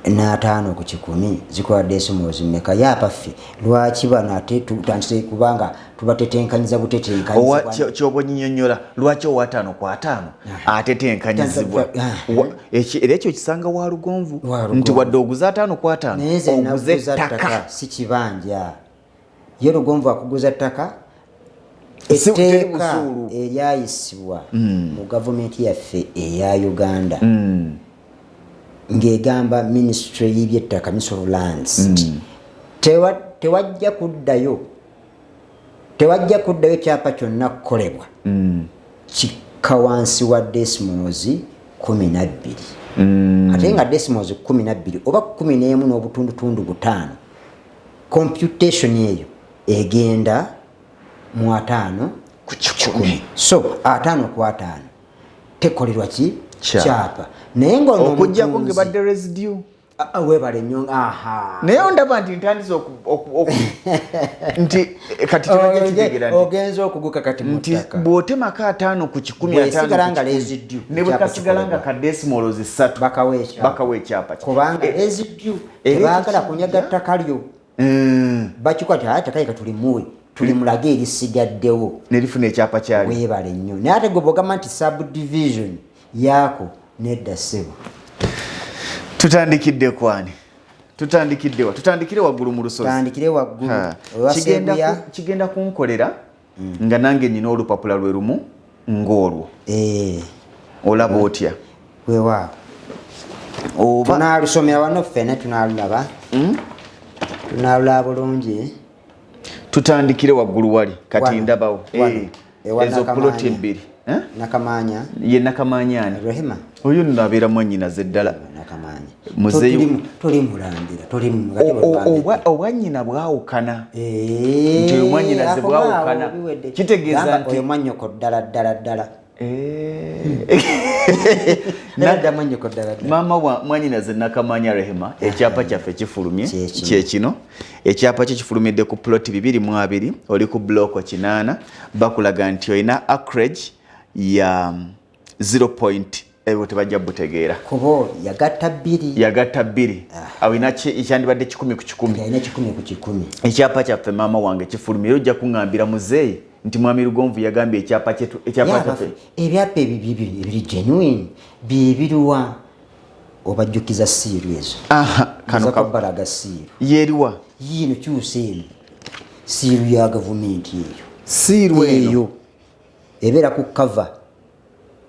Speaker 3: n'50 ku 100 zikola decimals meka. Ye abaffe, lwaki bano ate tutandise kubanga tubatetenkanyiza
Speaker 2: Owa-
Speaker 3: butetenkanyizibwa?
Speaker 2: Kyoba onyinyonnyola lwaki ow'50 ku 50 atetenkanyizibwa. Era ekyo kisanga wa Lugonvu
Speaker 3: Wa Lugonvu.
Speaker 2: nti wadde oguze 50 ku 50,
Speaker 3: Naye nze
Speaker 2: oguze
Speaker 3: naguza
Speaker 2: ttaka.
Speaker 3: ttaka, si kibanja. Ye Lugonvu akuguza ttaka.
Speaker 2: Teri
Speaker 3: Etteeka
Speaker 2: busuulu.
Speaker 3: eryayisibwa mu gavumenti yaffe eya Uganda ng'egamba ministry y'ebyettaka, Ministry of Lands, nti tewajja kuddayo kyapa kyonna kukolebwa kikka wansi wa decimals 12, ate nga decimals 12 oba 11.5, computation eyo egenda mu 50 ku 100. So 50 ku 50 tekolerwa ki?
Speaker 2: Kyapa.
Speaker 3: Kyapa. Naye nga ono
Speaker 2: Okuggyako
Speaker 3: omutunzi-
Speaker 2: ng'ebadde residue.
Speaker 3: Ah, ah, webale nnyo, aha.
Speaker 2: Naye ondaba nti ntandise nti kati tebajja kitegeera nti
Speaker 3: Ogenza okuguka kati mu
Speaker 2: nti
Speaker 3: ttaka.
Speaker 2: Bw'otemako 50
Speaker 3: Bwesigala
Speaker 2: 50
Speaker 3: nga
Speaker 2: ku 100,
Speaker 3: residue,
Speaker 2: ne bwe
Speaker 3: ekyapa
Speaker 2: kasigala nga
Speaker 3: kikolebwa.
Speaker 2: ka decimals 3,
Speaker 3: Bakawa ekyapa.
Speaker 2: Bakawa ekyapa ki.
Speaker 3: Kubanga residue
Speaker 2: Era
Speaker 3: tebaagala
Speaker 2: ekyo
Speaker 3: kunyaga ttaka lyo. Bakikwata ate ttaka lye tulimuwe, tulimulage erisigaddewo.
Speaker 2: Ne lifuna ekyapa kyalyo.
Speaker 3: Weebale nnyo. Naye ate gwe bw'ogamba nti subdivision yaako, nedda ssebo.
Speaker 2: Tutandikidde kwani? Tutandikidde wa? Tutandikire waggulu mu lusozi.
Speaker 3: Tandikire waggulu.
Speaker 2: Ha.
Speaker 3: Owa
Speaker 2: Kigenda
Speaker 3: Seguya.
Speaker 2: Kigenda kunkolera nga nange nyina olupapula lwe lumu ng'olwo. Olaba otya?
Speaker 3: Weewaawo.
Speaker 2: Oba
Speaker 3: Tunaalusomera wano ffena, tunaalulaba. Tunaalulaba bulungi.
Speaker 2: Tutandikire waggulu wali kati.
Speaker 3: Wano.
Speaker 2: Ndabawo.
Speaker 3: Wano. Ewa
Speaker 2: Ezo
Speaker 3: Nakamanya.
Speaker 2: puloti ebbiri. Eh?
Speaker 3: Nakamanya.
Speaker 2: Ye Nakamanya ani?
Speaker 3: Rehema.
Speaker 2: Oyo nno abeera mwannyinaze ddala.
Speaker 3: Nakamanya.
Speaker 2: Muzeeyi-
Speaker 3: Toli mulangira, toli
Speaker 2: Obwannyina bwawukana. Nti oyo mwannyinaze bwawukana. Kitegeeza nti-
Speaker 3: Oyo mwannyoko ddala ddala ddala. Nedda, mwannyoko ddala ddala.
Speaker 2: Maama wa mwanyinaze Nakamanya Rehema, ekyapa kyaffe kifulumye.
Speaker 3: Kyekino.
Speaker 2: Kyekino ekyapa kye kifulumidde ku ploti 220, oli ku block 8. Bakulaga nti olina acreage ya 0 point, ebyo tebajja butegeera.
Speaker 3: Kuba yagatta bbiri.
Speaker 2: Yagatta bbiri, alina ekyandibadde 100 ku 100.
Speaker 3: Yalina 100 ku 100.
Speaker 2: Ekyapa kyaffe, maama wange, kifulumye era ojja kuŋŋambira muzeeyi nti mwami Lugonvu yagambye ekyapa kyetu, ekyapa kyaffe.
Speaker 3: Ebyapa ebyo ebiri genuine byebiruwa? Obajjukiza seal ezo.
Speaker 2: Aha, kano
Speaker 3: Balaga seal.
Speaker 2: Yeriwa?
Speaker 3: Yiino, kyusa eno seal ya gavumenti eyo.
Speaker 2: Seal eno?
Speaker 3: Eyo ebeera ku cover,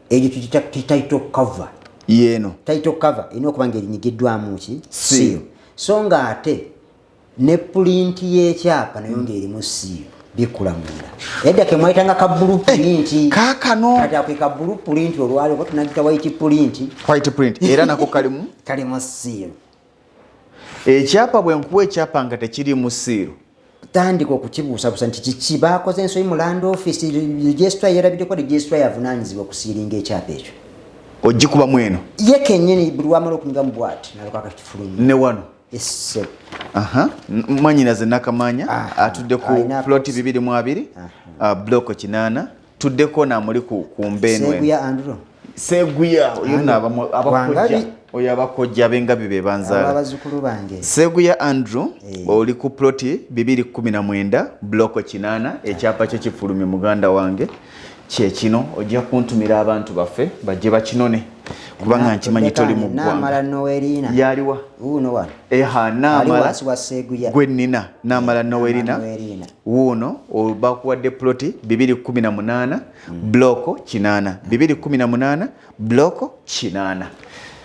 Speaker 3: egyo tugita title cover.
Speaker 2: Yeeno.
Speaker 3: Title cover erina okuba nga erinyigiddwamu ki?
Speaker 2: Seal.
Speaker 3: Seal. So nga ate ne print y'ekyapa nayo ng'erimu seal, bikula munda. Edda ke mwayitanga ka blue print.
Speaker 2: Kaakano.
Speaker 3: Kati ako ka blue print olwali oba tunagita white print.
Speaker 2: White print era nako kalimu.
Speaker 3: Kalimu seal.
Speaker 2: Ekyapa, bwe nkuwa ekyapa nga tekirimu seal,
Speaker 3: Tandika okukibuusabuusa nti kiki, bakoze ensobi mu land office, registrar yerabiddeko, registrar yavunaanyizibwa okusealinga ekyapa ekyo.
Speaker 2: Ogikubamu eno.
Speaker 3: Ye kennyini buli wamala okunyigamu bwati naleka akakifulumya.
Speaker 2: Ne wano.
Speaker 3: Esse.
Speaker 2: Aha, mwanyinaze Nakamanya atudde ku
Speaker 3: Alina
Speaker 2: ploti 220, block 8. Tuddeko namuli ku mbeeno eno.
Speaker 3: Seguya Andrew.
Speaker 2: Seguya oyo nno abakojja.
Speaker 3: Wangabi.
Speaker 2: Oyo abakojja ab'engabi be
Speaker 3: Abo
Speaker 2: banzaala.
Speaker 3: abazzukulu bange.
Speaker 2: Seguya Andrew, oli ku ploti 219, block 8. Ekyapa kyo kifulumye, muganda wange, kyekino. Ojja kuntumira abantu baffe bajje bakinone, kubanga nkimanyi toli mu
Speaker 3: Naamala
Speaker 2: ggwanga.
Speaker 3: Nowerina.
Speaker 2: Yaliwa?
Speaker 3: Wuuno wano.
Speaker 2: Eha.
Speaker 3: Ali
Speaker 2: Naamala.
Speaker 3: wansi wa Seguya.
Speaker 2: Gwe nnina Naamala Nowerina.
Speaker 3: Nowerina.
Speaker 2: Wuuno bakuwadde ploti 218, block 8, 218, block 8.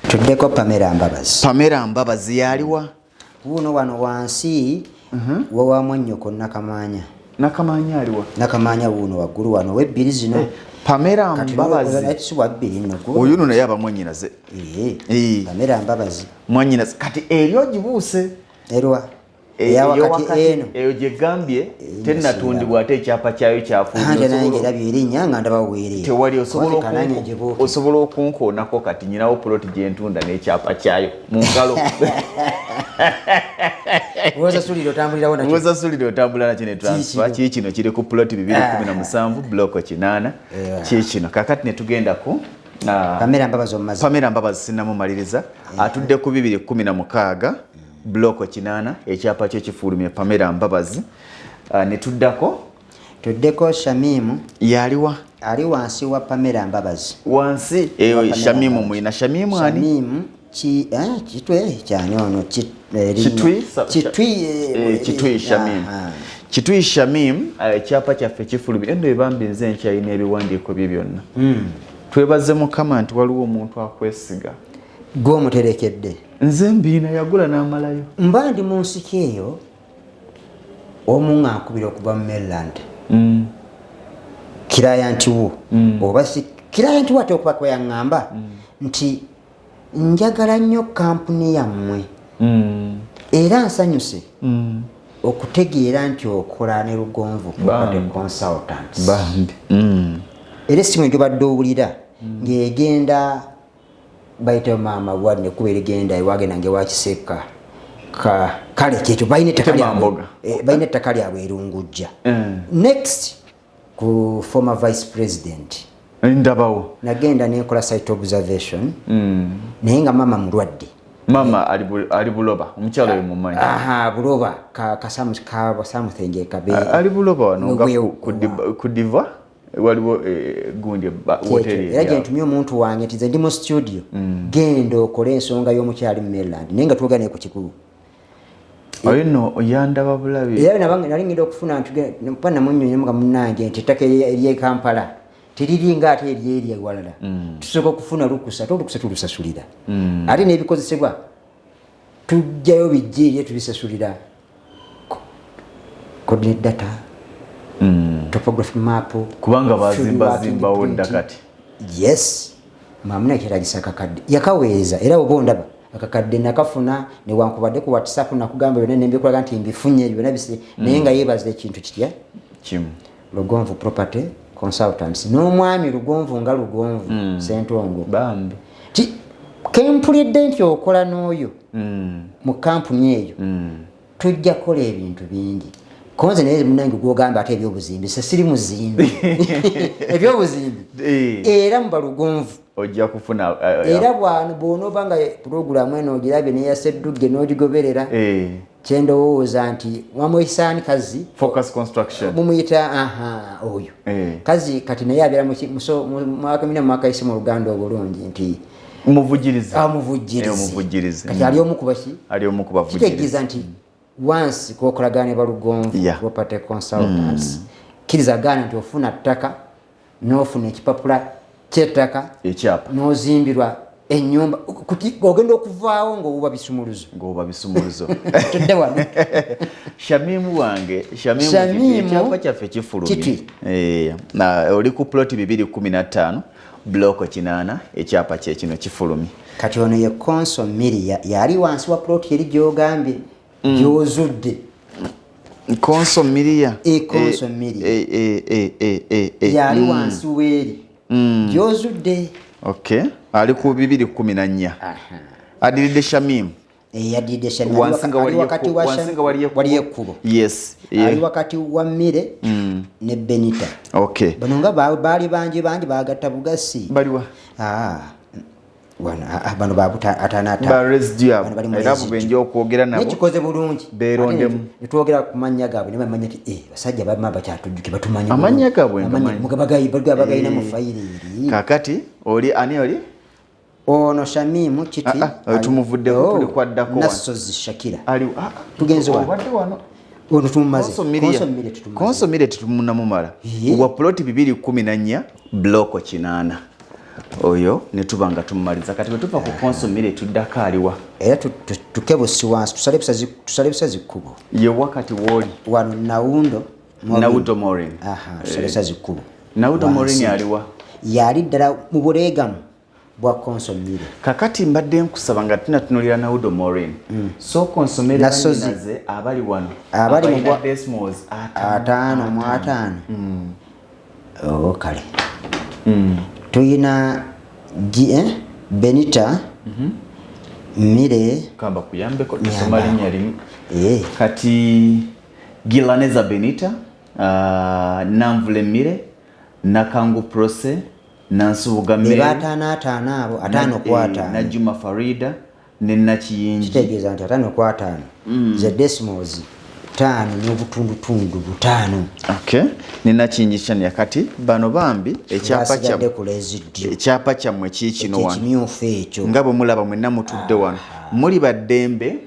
Speaker 3: Tuddeko Pamela Mbabazi.
Speaker 2: Pamela Mbabazi yaliwa?
Speaker 3: Wuuno wano wansi wewa mwannyoko Nakamanya.
Speaker 2: Nakamanya aliwa?
Speaker 3: Nakamanya wuuno waggulu wano webbiri zino.
Speaker 2: Pamela
Speaker 3: Kati
Speaker 2: Mbabazi.
Speaker 3: naye si wabbiri nno gwe.
Speaker 2: Oyo nno naye aba mwanyinaze.
Speaker 3: Eh, Pamela Mbabazi.
Speaker 2: Mwanyinaze. Kati eri ogibuuse.
Speaker 3: Erwa? Eyawakati
Speaker 2: Eyawakati,
Speaker 3: eno.
Speaker 2: Eyo gyegambye tennatundibwa, ate ekyapa kyayo
Speaker 3: Ante
Speaker 2: kyafulumye.
Speaker 3: nange erabye erinnya nga ndaba weere.
Speaker 2: Tewali osobola
Speaker 3: Kananya gibuuke.
Speaker 2: Osobola okunkoonako kati nyinawo puloti gyentunda n'ekyapa kyayo mu ngalo.
Speaker 3: Wosasulira otambulirawo nakyo.
Speaker 2: Wosasulira otambula nakyo ne transfer.
Speaker 3: Kiikino.
Speaker 2: Kiikino kiri ku puloti 217, block 8. Kiikino. Kakati ne tugenda ku
Speaker 3: Pamela Mbabazi omumazi.
Speaker 2: Pamela Mbabazi sinnamumaliriza. Atudde ku 216, block 8. Ekyapa kye kifulumye, Pamela Mbabazi. Ne tuddako.
Speaker 3: Tuddeko Shamimu.
Speaker 2: Yaliwa?
Speaker 3: Ali wansi wa Pamela Mbabazi.
Speaker 2: Wansi
Speaker 3: Wa
Speaker 2: eyo.
Speaker 3: Pamela
Speaker 2: Shamimu.
Speaker 3: Mbabazi.
Speaker 2: Mwina Shamimu ani?
Speaker 3: Shamimu Kitwe kyani ono erinnya.
Speaker 2: Kitwi
Speaker 3: Kitwi
Speaker 2: Kitwi Shamim.
Speaker 3: Aha.
Speaker 2: Kitwi Shamim, ekyapa kyaffe kifulumye. Eno ebambi nze nkyalina ebiwandiiko bye byonna. Twebaze Mukama nti waliwo omuntu akwesiga.
Speaker 3: Gw'omuterekedde.
Speaker 2: Nze mbiina, yagula n'amalayo.
Speaker 3: Mba ndi mu nsiko eyo, omu nga nkubira okuva mu Maryland, client wo oba si client wo, ate okuba kwe yaŋŋamba nti njagala nnyo kampuni yammwe era nsanyuse okutegeera nti okola ne Lugonvu Property
Speaker 2: Bambi.
Speaker 3: Consultants.
Speaker 2: Bambi.
Speaker 3: Era essimu egyobadde owulira ng'egenda Bayita maama bwadi nekuba erigenda ewagenda ngewakiseka. Kale kyekyo balina ettaka lyabwe, balina ettaka lyabwe erungujja. Next ku former vice president
Speaker 2: ndabawo
Speaker 3: nagenda nenkola site observation, naye nga mama mulwadde.
Speaker 2: Mama ali Buloba, omukyalo oyo mumanyi.
Speaker 3: Aha, Buloba ka something kabe
Speaker 2: ali Buloba wano nga ku Diva waliwo gundi
Speaker 3: hoteli. Era gye ntumye omuntu wange nti nze ndi mu studio, genda okole ensonga y'omukyali mu Maryland, naye nga twogera naye ku kikulu.
Speaker 2: Oyo nno yandaba bulabi.
Speaker 3: Era nali ngenda okufuna nti namunyonyomu nga munnange nti ettaka ery'e Kampala teriringa ate eryeri ewalala. Tusooka okufuna lukusa, ate olukusa tulusasulira, ate n'ebikozesebwa tujjayo bijja eri tubisasulira, coordinate data, topography map.
Speaker 2: Kubanga bazimbazimbawo dda kati.
Speaker 3: Yes, mamuna kyetagisa akakadde yakaweeza, era oba ondaba akakadde nakafuna newankubadde ku WhatsApp nakugamba byonna nembikulaga nti mbifunye byonna bisi, naye nga yeebaza ekintu kitya
Speaker 2: kimu.
Speaker 3: Lugonvu Property Consultants n'omwami Lugonvu nga Lugonvu Sentongo.
Speaker 2: Bambi.
Speaker 3: Ti kempulidde nti okola n'oyo mu kampuni eyo, tujja kukola ebintu bingi. Konze naye munange gwogamba ate ebyobuzimbi, se siri muzimbi ebyobuzimbi, era muba Lugonvu
Speaker 2: ojja kufuna.
Speaker 3: Era bw'onooba nga puroguramu eno ogirabye neya Seddugge n'ogigoberera, kyendowooza nti wamwesaani kazi.
Speaker 2: Focus Construction.
Speaker 3: Mumuyita aha oyo kazi kati naye abeera mwakamina mwakayise mu Luganda obulungi nti
Speaker 2: muvugirizi.
Speaker 3: Amuvujjirizi.
Speaker 2: Omuvujjirizi.
Speaker 3: Kati ali omu kubaki
Speaker 2: ali omu ku bavujjirizi.
Speaker 3: Kitegeeza nti wansi kwokolagana ne Balugonvu Property Consultants, kkiriza gaana nti ofuna ttaka n'ofuna ekipapula ky'ettaka,
Speaker 2: ekyapa,
Speaker 3: n'ozimbirwa ennyumba kuti ogenda okuvaawo ng'owuba bisumuluzo.
Speaker 2: Ng'oba bisumuluzo.
Speaker 3: Tudde wano.
Speaker 2: Shamimu wange, Shamimu.
Speaker 3: Shamimu.
Speaker 2: Kitwi, ekyapa kyaffe kifulumye.
Speaker 3: Kitwi.
Speaker 2: Na oli ku ploti 215 block 8, ekyapa kye kino kifulumye.
Speaker 3: Kati ono ye Conso Miria, yali wansi wa ploti eri gy'ogambye gy'ozudde.
Speaker 2: Conso Miria.
Speaker 3: Conso Miria. Yali wansi weeri gy'ozudde.
Speaker 2: Okay, ali ku 214, adiridde Shamimu.
Speaker 3: Yadidde Shamimu.
Speaker 2: Wansi nga
Speaker 3: ali
Speaker 2: waliyo
Speaker 3: wakati wa
Speaker 2: wansi nga waliyo
Speaker 3: waliyo ekkubo.
Speaker 2: Yes.
Speaker 3: Ali wakati wa Mire ne Benita. Bano nga baali bangi bangi bagatta bugasi.
Speaker 2: Baliwa?
Speaker 3: Ah, wano, bano babuta ataano ataano.
Speaker 2: Ba residue abo.
Speaker 3: Bano bali mu
Speaker 2: Era abo
Speaker 3: residue.
Speaker 2: benja okwogera nabo.
Speaker 3: Nekikoze bulungi.
Speaker 2: Beerondemu.
Speaker 3: Ate ne twogera ku mannya gaabwe ne bamanya nti, basajja bama bakyatujjuke, batumanyi
Speaker 2: Amannya
Speaker 3: bulungi.
Speaker 2: gaabwe
Speaker 3: Amannya
Speaker 2: ngamanyi.
Speaker 3: bagayina mu fayiro eri.
Speaker 2: Kaakati oli ani oli?
Speaker 3: Ono Shamimu Kiti.
Speaker 2: Tumuvuddeko,
Speaker 3: Oh,
Speaker 2: tuli kwaddako wano.
Speaker 3: Nassozi Shakira.
Speaker 2: Ali,
Speaker 3: Tugenze wano.
Speaker 2: Obadde wano.
Speaker 3: Ono tumumaze.
Speaker 2: Conso Miria.
Speaker 3: Conso Miria tetumaze.
Speaker 2: Conso Miria tetumunamumala.
Speaker 3: Ye.
Speaker 2: Wa ploti 214 block 8. Oyo ne tuba nga tumumaliza. Kati bwe tuva ku Conso Miria tuddako aliwa?
Speaker 3: Era tuke busi wansi, tusale busazi kkubo.
Speaker 2: Ye wakati w'oli.
Speaker 3: Wano Naundo Maureen.
Speaker 2: Naudo Maureen.
Speaker 3: Aha, tusale busazi kkubo.
Speaker 2: Naudo
Speaker 3: Wansi.
Speaker 2: Maureen aliwa?
Speaker 3: Yali ddala mu buleegamu bwa Conso Miria.
Speaker 2: Kakati mbadde nkusaba nga tunatunulira Naudo Maureen. Sooka onsomere
Speaker 3: Nasozi.
Speaker 2: bannyinaze abali wano.
Speaker 3: Abali mu
Speaker 2: Abalina decimals ataano.
Speaker 3: Ataano mu ataano. Oh, kale. Tuyina Benita, Mire.
Speaker 2: Kamba kuyambeko, tusoma
Speaker 3: Nyamba.
Speaker 2: linnya limu. Kati Gilaneza Benita, Nanvule Mire, Nakangu Prose, Nansubuga
Speaker 3: Be
Speaker 2: Mary.
Speaker 3: bataano ataano abo, ataano ku ataano.
Speaker 2: Najuma Farida ne Nakiyingi.
Speaker 3: Kitegeeza nti ataano ku ataano. Ze decimals 5 n'obutundutundu 5.
Speaker 2: Okay. Ne Nakiyingi Shania. Kati bano bambi ekyapa
Speaker 3: Basigadde
Speaker 2: kyammwe.
Speaker 3: ku residue.
Speaker 2: Ekyapa kyammwe kiikino
Speaker 3: Ekyo
Speaker 2: wano.
Speaker 3: ekimyufu ekyo.
Speaker 2: Nga bwe mulaba mwenna mutudde wano. Muli baddembe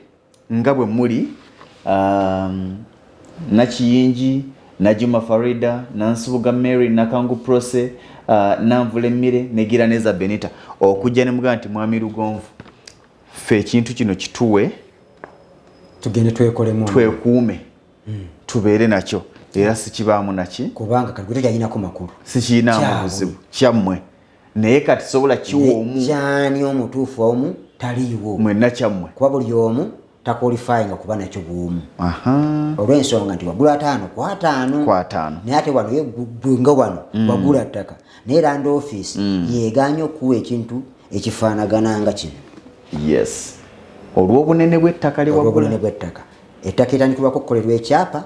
Speaker 2: nga bwe muli, Nakiyingi, Najuma Farida, Nansubuga Mary, Nakangu Prose, Nanvule Mire ne Giraneza Benita. Okujja ne mugamba nti Mwami Lugonvu, ffe ekintu kino kituwe,
Speaker 3: tugende twekolemu,
Speaker 2: twekuume, tubeere nakyo, era sikibaamu naki,
Speaker 3: kubanga kati gwe tekyalinako makulu,
Speaker 2: sikirinaamu
Speaker 3: Kyammwe.
Speaker 2: buzibu, kyammwe. Naye kati sobola kiwa omu.
Speaker 3: Kyani omutuufu omu taliiwo.
Speaker 2: Mwenna kyammwe.
Speaker 3: Kuba buli omu takwalifyinga kuba nakyo bw'omu. Olw'ensonga nti wagula ataano ku ataano.
Speaker 2: Ku ataano.
Speaker 3: Naye ate wano ye gwe nga wano wagula ttaka. Naye land office yeegaanye okuwa ekintu ekifaanagana nga kino.
Speaker 2: Yes, olw'obunene bw'ettaka.
Speaker 3: Olw'obunene bw'ettaka, ettaka etandikibwako okukolerwa ekyapa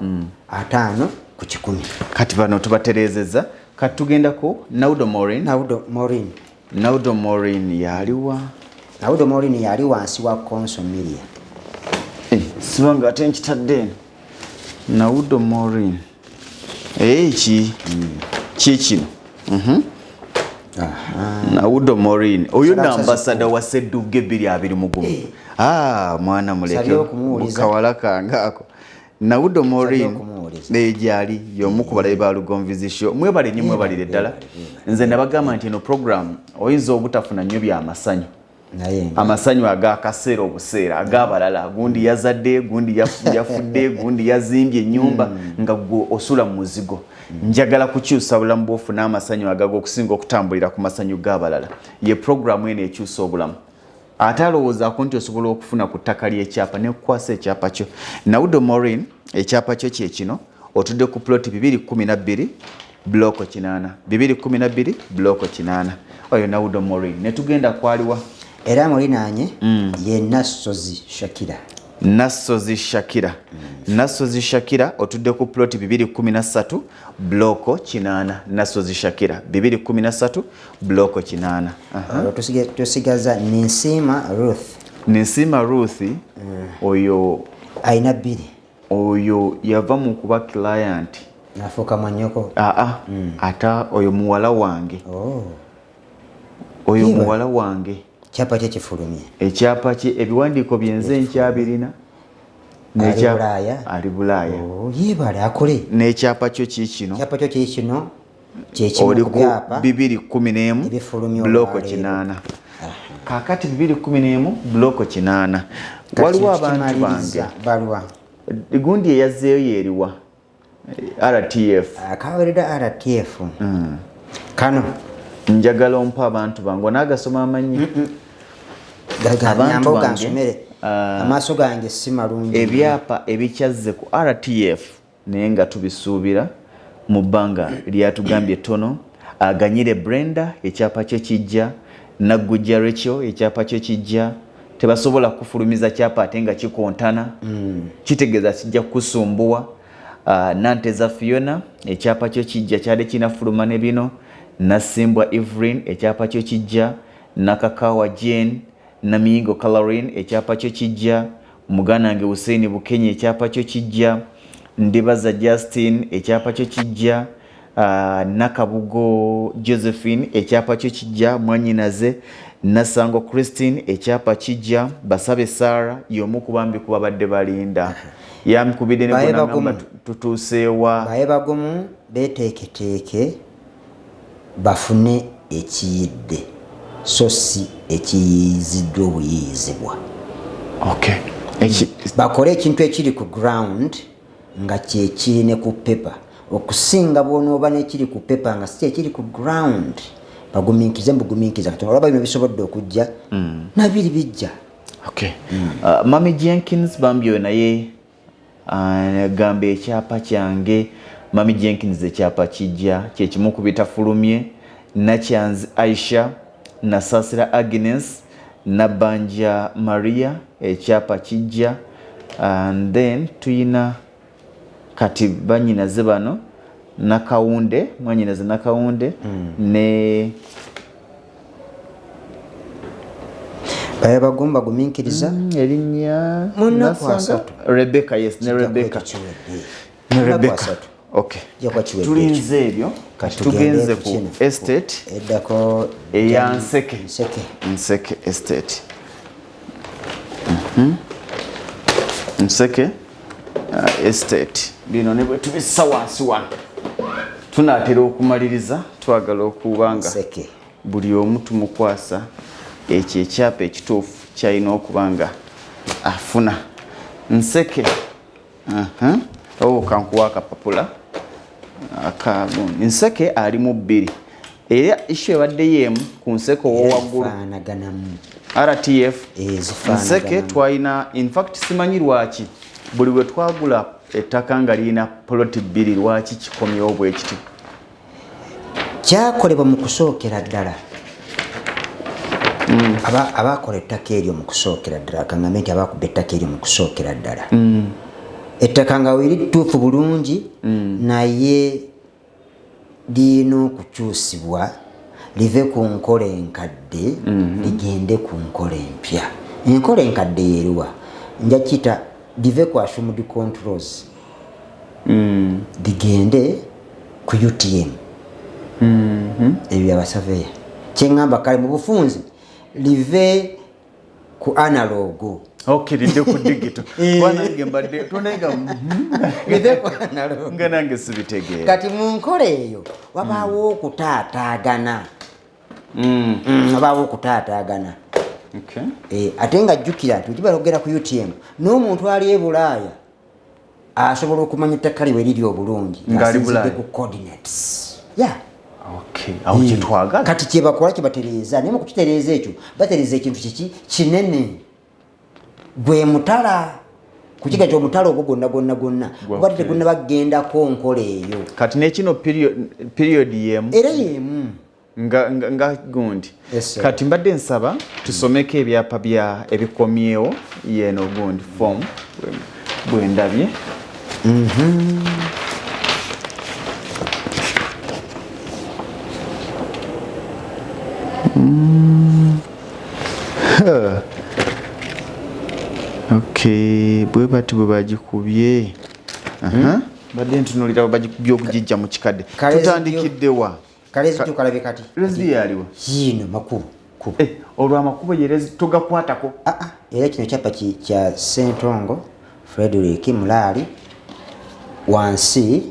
Speaker 3: 50 ku 100.
Speaker 2: Kati bano tubatereezezza. Kati tugenda ku Naudo Morin.
Speaker 3: Naudo Morin.
Speaker 2: Naudo Morin yaliwa?
Speaker 3: Naudo Morin yali wansi wa Conso Miria.
Speaker 2: Eh, siba nga ate nkitadde eno. Naudo Morin ki ki kino. Naudo Morin oyo
Speaker 3: Sala
Speaker 2: ambassador wa Sedugge 2021. Ah, mwana muleke.
Speaker 3: Sabye okumuwuliza.
Speaker 2: Kawala kange ako Naudo Morin.
Speaker 3: Okumuwuliza.
Speaker 2: Gyali y'omu ku balabi ba Lugonvu's Show. Mwebale nnyo, mwebalire ddala. Nze nabagamba nti eno program oyinza obutafuna nnyo byamasanyu,
Speaker 3: naye nga
Speaker 2: amasanyu agakaseera obuseera ag'abalala, gundi yazadde, gundi yafudde, gundi yazimbye ennyumba, nga gwe osula mu muzigo. Njagala kukyusa bulamu bwofuna amasanyu agago okusinga okutambulira ku masanyu g'abalala. Ye programu eno ekyusa obulamu. Ate alowoozaako nti osobola okufuna ku ttaka ly'ekyapa nekukwasa ekyapa kyo. Naudo Morin, ekyapa kyo kyekino. Otudde ku ploti 212 block 8, 212 block 8. Oyo Naudo Morin. Netugenda kwaliwa?
Speaker 3: Era mulinaanye ye Nassozi Shakira.
Speaker 2: Nassozi Shakira. Nassozi Shakira, otudde ku ploti 213 block 8. Nassozi Shakira, 213 block 8. Aha.
Speaker 3: Olwo tusigaza Ninsiima Ruth.
Speaker 2: Ninsiima Ruth oyo
Speaker 3: Ayina bbiri.
Speaker 2: Oyo yava mu kuba client
Speaker 3: nafuuka mwanyoko.
Speaker 2: Aa, ate oyo muwala wange.
Speaker 3: Oh.
Speaker 2: Oyo
Speaker 3: Yiba.
Speaker 2: muwala wange.
Speaker 3: Kyapa kye kifulumye.
Speaker 2: Ekyapa kye, ebiwandiiko byenze nkyabirina.
Speaker 3: Ali
Speaker 2: N'ekyapa-
Speaker 3: Bulaaya?
Speaker 2: Ali Bulaaya.
Speaker 3: Oh, yebale akole.
Speaker 2: N'ekyapa kyo kiikino.
Speaker 3: Kyapa kyo kikino, kyekimu
Speaker 2: Oli
Speaker 3: ku
Speaker 2: ku
Speaker 3: byapa
Speaker 2: 211
Speaker 3: ebifulumye
Speaker 2: block
Speaker 3: olwaleero.
Speaker 2: 8. Kakati 211 block 8.
Speaker 3: Kati
Speaker 2: Waliwo
Speaker 3: kino
Speaker 2: abantu bange.
Speaker 3: kikimaliriza balwa.
Speaker 2: Gundi eyazzeeyo yeeriwa? RTF.
Speaker 3: Akaweredwa RTF kano.
Speaker 2: Njagala ompa abantu bange onaagasoma amanyi. Abantu
Speaker 3: Nyamba
Speaker 2: bange,
Speaker 3: ogansomere, amaaso gange si malungi.
Speaker 2: Ebyapa ebikyazze ku RTF naye nga tubisuubira mu bbanga lyatugambye ettono: Aganyire Brenda, ekyapa kye kijja. Naggujja Rachel, ekyapa kye kijja. Tebasobola kufulumiza kyapa ate nga kikontana, kitegeeza kijja kukusumbuwa. Nanteza Fiona, ekyapa kyo kijja, kyali kinafuluma ne bino. Nasimbwa Evelyn, ekyapa kyo kijja. Nakakawa Jane, Namiyingo Colorin, ekyapa kyo kijja. Muganda wange Hussein Bukenya, ekyapa kyo kijja. Ndibaza Justin, ekyapa kyo kijja. Nakabugo Josephine, ekyapa kyo kijja. Mwanyinaze Nasango Christine, ekyapa kijja. Basabe Sara y'omu ku bambi ku babadde balinda, yankubidde.
Speaker 3: Baye
Speaker 2: ne
Speaker 3: bagumu.
Speaker 2: Tutuuseewa?
Speaker 3: Baye bagumu, beteeketeeke bafune ekiyidde so si ekiyiiziddwa obuyiyizibwa.
Speaker 2: Okay.
Speaker 3: Bakole ekintu ekiri ku ground nga kyekiri ne ku paper, okusinga bwonooba nekiri ku paper nga si kyekiri ku ground. Bagumiikirize mubugumiikiriza. Katonda olaba bino bisobodde okujja, nabiri bijja.
Speaker 2: Okay. Mami Jenkins bambi oyo naye gamba ekyapa kyange. Mami Jenkins, ekyapa kijja, kyekimu ku bitafulumye. Nakyanzi Aisha, Nasasira Agnes, Nabanja Maria, ekyapa kijja. And then tuyina kati banyinaze bano, Nakawunde, mwanyinaze Nakawunde ne
Speaker 3: Babe bagumu, bagumiikiriza.
Speaker 2: Erinnya
Speaker 3: Mu nnaku
Speaker 2: Nasanga?
Speaker 3: 30.
Speaker 2: Rebecca, yes, ne Rebecca.
Speaker 3: Kiwedde.
Speaker 2: Ne
Speaker 3: Nnaku
Speaker 2: Rebecca.
Speaker 3: 30.
Speaker 2: Okay.
Speaker 3: Kijja kuba kiwedde.
Speaker 2: Tulinze ebyo. Kati
Speaker 3: Tugende
Speaker 2: tugenze
Speaker 3: ku
Speaker 2: ku
Speaker 3: kino.
Speaker 2: estate
Speaker 3: Eddako.
Speaker 2: Eya Nseke.
Speaker 3: Nseke.
Speaker 2: Nseke Estate. Nseke Estate, bino ne bwe tubissa wansi wano tunaatera okumaliriza. Twagala okuba nga
Speaker 3: Nseke.
Speaker 2: buli omu tumukwasa ekyo ekyapa ekituufu kyalina okuba nga afuna. Nseke. Aha. Oh, kankuwa akapapula akagundi. Nseke ali mu bbiri, era issue ebadde yeemu ku Nseke owowaggulu.
Speaker 3: Zifaanaganamu.
Speaker 2: RTF.
Speaker 3: Eh, zifaanaganamu.
Speaker 2: Nseke twalina, in fact simanyi lwaki buli bwe twagula ettaka nga lirina poloti bbiri, lwaki kikomyewo bwe kiti.
Speaker 3: Kyakolebwa mu kusookera ddala. Abakola ettaka eryo mu kusookera ddala, kaŋŋambe nti abakuba ettaka eryo mu kusookera ddala, ettaka nga weri ttuufu bulungi, naye lirina okukyusibwa live ku nkola enkadde ligende ku nkola empya. Enkola enkadde yeruwa? Nja kiyita live ku assumed controls, ligende ku UTM. Ebyo byabasaveya kyeŋŋamba. Kale mu bufunze live ku analog.
Speaker 2: Okay, lidde ku digital. Kuba nange mbadde tonenga
Speaker 3: Live ku analog.
Speaker 2: Nga nange sibitegeera.
Speaker 3: Kati mu nkola eyo wabaawo okutaataagana. Wabaawo okutaataagana. Ate nga jjukira nti wekibala okugenda ku UTM, n'omuntu ali e Bulaaya asobola okumanya ettaka lye weriri obulungi
Speaker 2: Ng'ali
Speaker 3: ng'asinzidde
Speaker 2: Bulaaya.
Speaker 3: ku coordinates, yeah.
Speaker 2: Okay, awo kyetwagala.
Speaker 3: Kati kyebakola kyebatereeza, naye mu kukitereeza ekyo batereeza ekintu kiki kinene, gwe mutala kukiga nti omutala ogwo gwonna gwonna gwonna kuba tegunnaba kugendako nkola eyo.
Speaker 2: Kati nekino period yemu?
Speaker 3: Era yemu.
Speaker 2: Nga gundi.
Speaker 3: Yes, sir.
Speaker 2: Kati mbadde nsaba tusomeko ebyapa bya ebikomyewo. Yeno gundi form bwe ndabye. Okay, bwe bati bwe bagikubye. Aha. Mbadde ntunuulira bwe bagikubye okugijja mu kikadde. Tutandikidde wa?
Speaker 3: Kalezi tukalabe kati.
Speaker 2: Rezi yaliwa?
Speaker 3: Yiino makubo kubo.
Speaker 2: Eh, olwo amakubo ye rezi togakwatako?
Speaker 3: Ah, ah, era kino kyapa kya Sentongo Frederick Mulaali wansi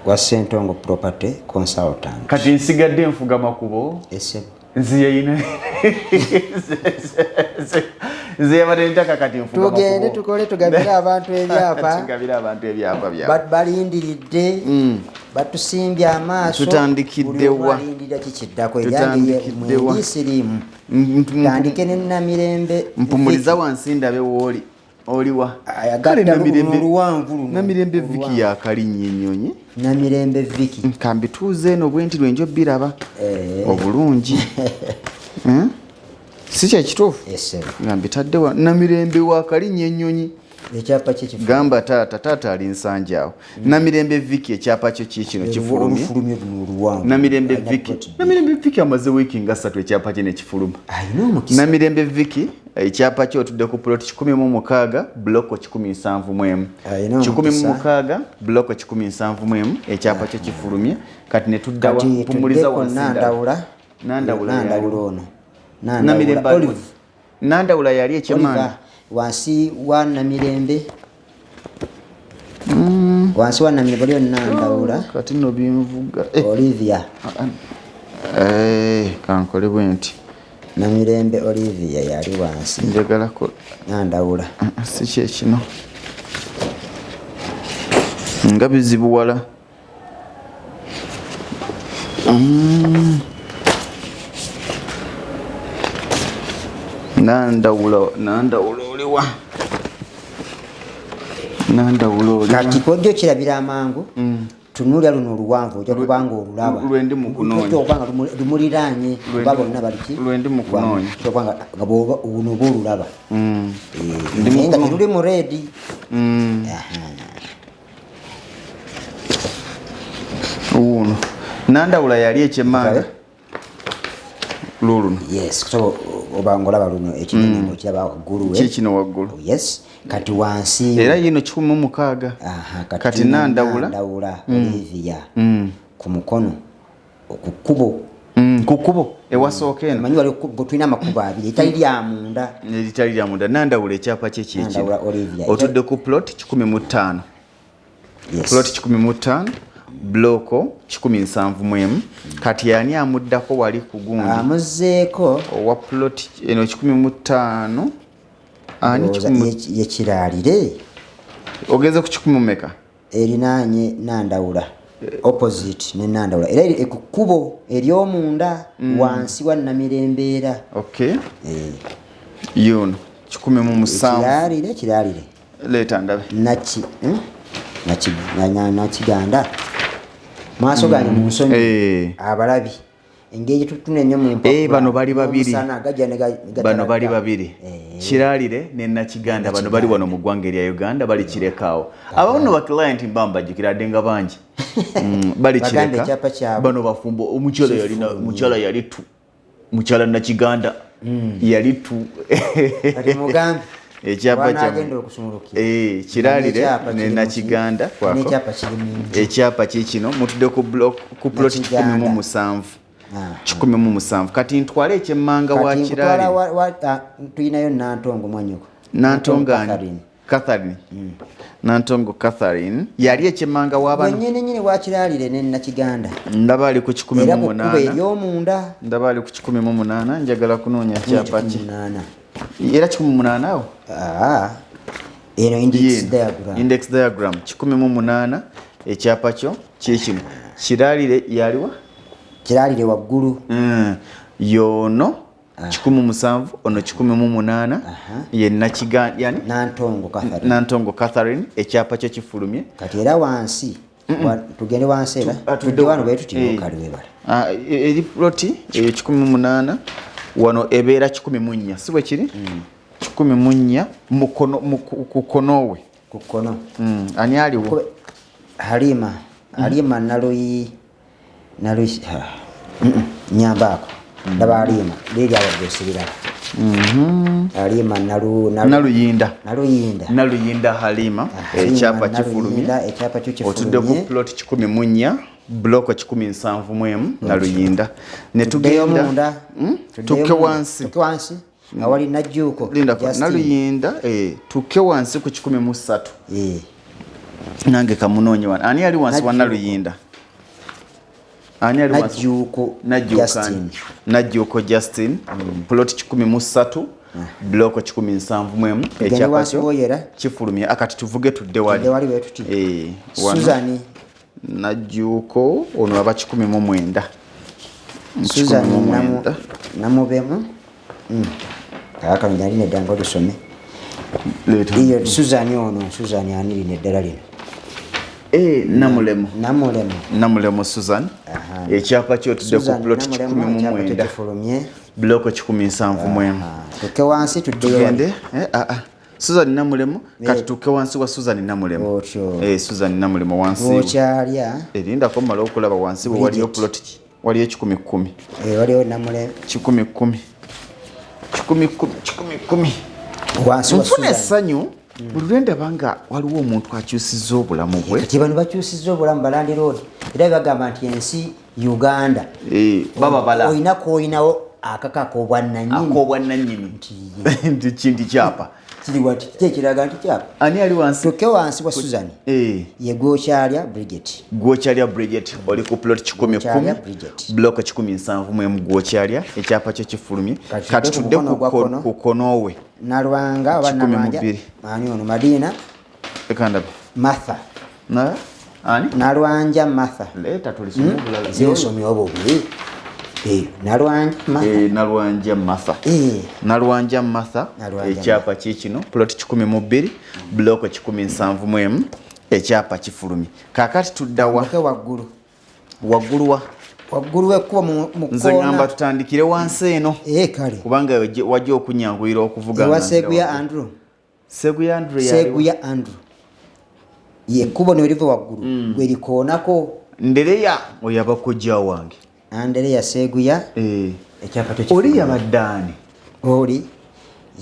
Speaker 3: wa Sentongo Property Consultant.
Speaker 2: Kati nsigadde nfuga makubo.
Speaker 3: Ese.
Speaker 2: Nzi yeyina, nze yabadde ntaka, kati nfuga
Speaker 3: Tugende
Speaker 2: makubo.
Speaker 3: tukole, tugabire abantu ebyapa.
Speaker 2: Tugabire abantu ebyapa byabwe.
Speaker 3: Balindiridde, batusimbye amaaso.
Speaker 2: Tutandikidde
Speaker 3: Buli omu
Speaker 2: wa?
Speaker 3: alindirira kikiddako. Eryange
Speaker 2: Tutandikidde wa?
Speaker 3: mwendi siriimu. Tandike ne Namirembe.
Speaker 2: Mpumuliza wansi ndabe wooli, oliwa?
Speaker 3: Agatta
Speaker 2: Kale
Speaker 3: luno
Speaker 2: Namirembe
Speaker 3: oluwanvu luno.
Speaker 2: Namirembe Viki yakalinnya ennyonyi.
Speaker 3: Namirembe Viki.
Speaker 2: Kambituuze eno bwe nti lwenjo biraba
Speaker 3: Eh.
Speaker 2: obulungi. Si kyekituufu?
Speaker 3: Ese.
Speaker 2: Nga mbitadde wa Namirembe wakalinnya ennyonyi.
Speaker 3: Ekyapa kyekifu.
Speaker 2: Gamba taata, taata ali nsangi awo. Namirembe Viki, ekyapa kyo kiikino kifulumye.
Speaker 3: Olufulumye luno oluwanvu.
Speaker 2: Namirembe
Speaker 3: Alina
Speaker 2: Viki.
Speaker 3: plot bbiri.
Speaker 2: Namirembe Viki amaze wiiki nga 3 ekyapa kye nekifuluma.
Speaker 3: Alina omukisa.
Speaker 2: Namirembe Viki, ekyapa kye otudde ku plot 106, bloko 171.
Speaker 3: Alina omukisa.
Speaker 2: 106, bloko 171, ekyapa kye kifulumye. Kati ne tuddawa?
Speaker 3: Kati
Speaker 2: Mpumuliza
Speaker 3: tuddeko
Speaker 2: wansi ndala.
Speaker 3: Nandawula.
Speaker 2: Nandawula
Speaker 3: Nandawula
Speaker 2: yali.
Speaker 3: ono.
Speaker 2: Namirembe
Speaker 3: Nandawula
Speaker 2: ali.
Speaker 3: Olive.
Speaker 2: Nandawula yali ekyemanda.
Speaker 3: Oliver wansi wa Namirembe. Wansi wa Namirembe waliyo Nandawula.
Speaker 2: Kati nno binvuga.
Speaker 3: Olivia.
Speaker 2: Eh, kankole bwe nti.
Speaker 3: Namirembe Olivia yali wansi.
Speaker 2: Njagalako.
Speaker 3: Nandawula.
Speaker 2: Si kyekino, nga bizibuwala. Nandawula, Nandawula oliwa? Nandawula oliwa?
Speaker 3: Kati kojja okirabira amangu, tunuulira luno oluwanvu, ojja kubanga olulaba.
Speaker 2: Lwendi mu kunoonya.
Speaker 3: Ojja okuba nga lumuliraanye oba bonna baliki.
Speaker 2: Lwendi mu kunoonya.
Speaker 3: Ojja okuba nga bw'oba ono oba olulaba.
Speaker 2: Ndi mu
Speaker 3: Naye nga
Speaker 2: kunoonya.
Speaker 3: teruli mu red.
Speaker 2: Wuuno Nandawula yali ekyemmanga, luuluno.
Speaker 3: Yes, so oba nga olaba luno ekinene ng'okiraba waggulu we.
Speaker 2: Kikino waggulu.
Speaker 3: Oh, yes, kati wansi.
Speaker 2: Era yino 106.
Speaker 3: Aha,
Speaker 2: kati Nandawula.
Speaker 3: Nandawula Olivia ku mukono ku kkubo.
Speaker 2: Ku kkubo ewasooka eno.
Speaker 3: Manyi wali tulina amakubo abiri, etali lya munda.
Speaker 2: Eritali lya munda. Nandawula ekyapa kye kyekino.
Speaker 3: Nandawula Olivia.
Speaker 2: Otudde ku plot 105.
Speaker 3: Yes.
Speaker 2: Plot 105, bloko 171. Kati ani amuddako wali ku gundi?
Speaker 3: Amuzeeko.
Speaker 2: Owa plot eno 105 ani?
Speaker 3: Ndowooza yekiraalire.
Speaker 2: Ogenze ku kikumi mumeka?
Speaker 3: Erinaanye Nandawula, opposite ne Nandawula, era eri ku kkubo ery'omunda wansi wa Namirembe era.
Speaker 2: Okay, yuno 107.
Speaker 3: Kiraalire, kiraalire.
Speaker 2: Leeta ndabe.
Speaker 3: Naki, eh? Nakiganda maaso gange mu nsonyi.
Speaker 2: Eh.
Speaker 3: Abalabi. Engeri gyetutuna ennyo mu mpapula,
Speaker 2: Eh, bano bali babiri.
Speaker 3: n'omusana gajja ne
Speaker 2: Bano
Speaker 3: gatalaga.
Speaker 2: bali babiri,
Speaker 3: Eh.
Speaker 2: Kiralire ne Nakiganda. Bano bali wano mu ggwanga erya Uganda, bali Kirekaawo. Abamu no baclient mba mbajjukira adde nga bangi. Bali
Speaker 3: Bagambe
Speaker 2: Kireka.
Speaker 3: ekyapa kyabwe.
Speaker 2: Bano bafumbo. Omukyala yalina, mukyala yali tu, mukyala Nakiganda yali tu.
Speaker 3: Kati mugambe
Speaker 2: Ekyapa
Speaker 3: wanagenda okusumulukira.
Speaker 2: Eh, Kiralire
Speaker 3: N'ekyapa
Speaker 2: ne
Speaker 3: kiri mu
Speaker 2: Nakiganda kwako.
Speaker 3: N'ekyapa kiri mu nju.
Speaker 2: Ekyapa kikino, mutudde ku block, ku plot
Speaker 3: Nakiganda.
Speaker 2: 17.
Speaker 3: Aha.
Speaker 2: 17. Kati ntwale ekyemmanga wa
Speaker 3: Kati nkutwala
Speaker 2: Kiralire.
Speaker 3: Tulinayo Nantongo mwanyoko.
Speaker 2: Nantongo ani?
Speaker 3: Catherine.
Speaker 2: Catherine. Nantongo Catherine yali ekyemmanga w'abano.
Speaker 3: Wenyini nyini wa Kiralire ne Nakiganda.
Speaker 2: Ndaba ali ku kikumi
Speaker 3: Era
Speaker 2: mu
Speaker 3: ku kkubo
Speaker 2: munaana.
Speaker 3: ery'omunda.
Speaker 2: Ndaba ali ku 18. Njagala kunoonya kyapa ki.
Speaker 3: 18.
Speaker 2: Era 18 awo.
Speaker 3: Ah, eno index
Speaker 2: Yeno.
Speaker 3: diagram.
Speaker 2: Index diagram 18. Ekyapa kyo kikino. Kiralire yaliwa?
Speaker 3: Kiralire waggulu.
Speaker 2: Yono 17, ono 18, ye Nakiganda yani.
Speaker 3: Nantongo Catherine.
Speaker 2: Nantongo Catherine, ekyapa kyo kifulumye.
Speaker 3: Kati era wansi tugende wansi era tudde wano bwe tuti.
Speaker 2: Eh.
Speaker 3: Kale webale.
Speaker 2: Ah, eri ploti eyo 18, wano ebeera 14, si bwe kiri? 14 mukono ku konowe.
Speaker 3: Ku kkono.
Speaker 2: Ani aliwo?
Speaker 3: Halima, Halima Naluyi, Naluyi ha. Nyambaako ndaba Halima liri awaggulu, sibiraba. Halima Nalu, Nalu,
Speaker 2: Naluyinda.
Speaker 3: Naluyinda.
Speaker 2: Naluyinda Halima.
Speaker 3: Halima
Speaker 2: Ekyapa kifulumye.
Speaker 3: Naluyinda, ekyapa kyo kifulumye.
Speaker 2: Otudde ku plot 14, bloko 171, Naluyinda ne
Speaker 3: Tuddeyo
Speaker 2: tugenda
Speaker 3: munda. Tuddeyo
Speaker 2: Tukke
Speaker 3: munda.
Speaker 2: wansi.
Speaker 3: Tukke wansi awali Najjuuko
Speaker 2: Lindako.
Speaker 3: Justin.
Speaker 2: Naluyinda, eh, tukke wansi ku 13.
Speaker 3: Eh.
Speaker 2: Nange kamunoonye wano. Ani ali wansi wa
Speaker 3: Najjuuko.
Speaker 2: Naluyinda? Ani ali wansi?
Speaker 3: Najjuuko
Speaker 2: Najjuuko
Speaker 3: Justin.
Speaker 2: ani? Najjuuko Justin, plot 13, bloko 171.
Speaker 3: Tugende
Speaker 2: Ekyapa
Speaker 3: wansi
Speaker 2: kyo
Speaker 3: woyera.
Speaker 2: kifulumye. Akati tuvuge tudde wali.
Speaker 3: Tudde wali bwe tuti.
Speaker 2: Eh, wano.
Speaker 3: Susan.
Speaker 2: Najjuuko ono aba 19.
Speaker 3: Susan
Speaker 2: 19.
Speaker 3: Namubemu. Kaka njali nedda nga olusome.
Speaker 2: Leeta.
Speaker 3: Iyo Susan ono, Susan ani lino eddala lino?
Speaker 2: Eh, Namulemu.
Speaker 3: Namulemu.
Speaker 2: Namulemu Susan.
Speaker 3: Aha.
Speaker 2: Ekyapa kyo tudde ku
Speaker 3: Susan
Speaker 2: plot
Speaker 3: Namulemu,
Speaker 2: kikumi mu
Speaker 3: ekyapa kyo
Speaker 2: mwenda.
Speaker 3: kifulumye.
Speaker 2: Bloko 171.
Speaker 3: Aha. Tukke wansi tuddeyo wali.
Speaker 2: Tugende, eh, ah, ah. Susan Namulemu, kati
Speaker 3: Eh.
Speaker 2: tukke wansi wa Susan Namulemu.
Speaker 3: Otyo.
Speaker 2: Eh, Susan Namulemu wansi we.
Speaker 3: Wokyalya.
Speaker 2: Erindako mmale okulaba wansi we waliyo
Speaker 3: Bridget.
Speaker 2: plot ki? Waliyo 110.
Speaker 3: Eh, waliwo Namulemu.
Speaker 2: 110. 110, 110.
Speaker 3: Wansi wa
Speaker 2: Nfuna
Speaker 3: Susan.
Speaker 2: essanyu buli lwe ndaba nga waliwo omuntu akyusizza obulamu bwe.
Speaker 3: Kati bano bakyusizza obulamu, balandiroodi, era bagamba nti ensi Uganda
Speaker 2: Eh, baba bala
Speaker 3: olina koolinawo akaka ak'obwannannyini.
Speaker 2: Ak'obwannannyini nti kinti kyapa.
Speaker 3: Kiri wati ki ekiraga nti kyapa?
Speaker 2: Ani ali wansi?
Speaker 3: Tukke wansi wa Susan.
Speaker 2: Eh.
Speaker 3: Ye Gwokyalya Bridget.
Speaker 2: Gwokyalya Bridget, oli ku plot kikumi
Speaker 3: Gwokyalya
Speaker 2: kumi,
Speaker 3: Bridget.
Speaker 2: bloko 171, Gwokyalya, ekyapa kyo kifulumye.
Speaker 3: Kati
Speaker 2: Kati
Speaker 3: tudde
Speaker 2: tudde
Speaker 3: ku mukono ogwa kkono.
Speaker 2: ku konowe.
Speaker 3: Nalwanga oba
Speaker 2: Kikumi mu
Speaker 3: Nalwanja.
Speaker 2: bbiri.
Speaker 3: Ani ono? Madina.
Speaker 2: Leka ndabe.
Speaker 3: Martha.
Speaker 2: Na ani?
Speaker 3: Nalwanja Martha.
Speaker 2: Leeta tulisome obulala.
Speaker 3: Nze nsomye obubi. Eh, Nalwanja Martha.
Speaker 2: Eh, Nalwanja Martha.
Speaker 3: Eh.
Speaker 2: Nalwanja Martha.
Speaker 3: Nalwanja.
Speaker 2: Ekyapa kikino, plot 12, bloko 171, ekyapa kifulumye. Kaakati tudda wa?
Speaker 3: Oke waggulu.
Speaker 2: Waggulu wa?
Speaker 3: Waggulu w'ekkubo mu
Speaker 2: Nze
Speaker 3: kkoona.
Speaker 2: ŋŋamba tutandikire wansi eno.
Speaker 3: Eh, kale.
Speaker 2: Kubanga wajja okunyanguyira okuvuga
Speaker 3: Ewa
Speaker 2: nga nzira
Speaker 3: Seguya
Speaker 2: waggulu.
Speaker 3: Andrew.
Speaker 2: Seguya Andrew yaliwa?
Speaker 3: Seguya Andrew. Ye ekkubo ne liva waggulu gwe likoonako.
Speaker 2: Ndereya oyo aba kojja wange.
Speaker 3: Andereya Seguya.
Speaker 2: Eh.
Speaker 3: Ekyapa kyo
Speaker 2: Oli
Speaker 3: kifulumye.
Speaker 2: yabadde ani?
Speaker 3: Oli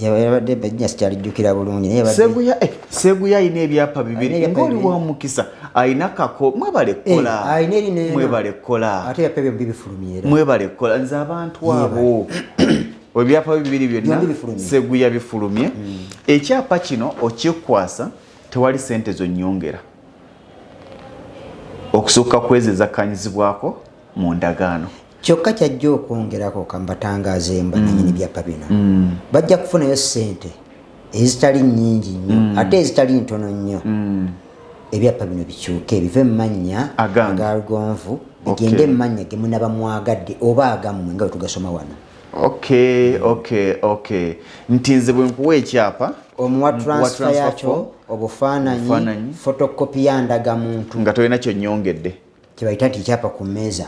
Speaker 3: yabadde bajja sikyalijjukira bulungi naye yabadde
Speaker 2: Seguya alina ebyapa bibiri.
Speaker 3: Alina ebyapa
Speaker 2: Ng'oli
Speaker 3: bibiri.
Speaker 2: wa mukisa, alina kako. Mwebale kukola.
Speaker 3: Eh, alina erina eno.
Speaker 2: Mwebale kukola.
Speaker 3: Ate ebyapa ebyo bibifulumye era.
Speaker 2: Mwebale kukola. Nze abantu abo, ebyapa bibiri byonna
Speaker 3: Byombi bifulumye.
Speaker 2: Seguya bifulumye. Ekyapa kino okikwasa, tewali sente zonnyongera okusukka kwezi ezakkanyizibwako mu ndagaano.
Speaker 3: Kyokka kyajja okwongerako, kambatangaze bannannyini byapa bino, bajja kufunayo ssente ezitali nnyingi nnyo ate ezitali ntono nnyo, ebyapa bino bikyuke bive mu mannya
Speaker 2: Agange.
Speaker 3: aga Lugonvu bigende mu mannya ge munaba mwagadde oba agammwe nga bwe tugasoma wano.
Speaker 2: Okay, nti nze bwe nkuwa ekyapa,
Speaker 3: Omuwa
Speaker 2: nkuwa
Speaker 3: transfer
Speaker 2: transfer
Speaker 3: yakyo,
Speaker 2: form,
Speaker 3: obufaananyi,
Speaker 2: obufaananyi.
Speaker 3: Photocopy ya ndagamuntu,
Speaker 2: nga tolina kyonyongedde.
Speaker 3: Kyebayita nti ekyapa ku mmeeza.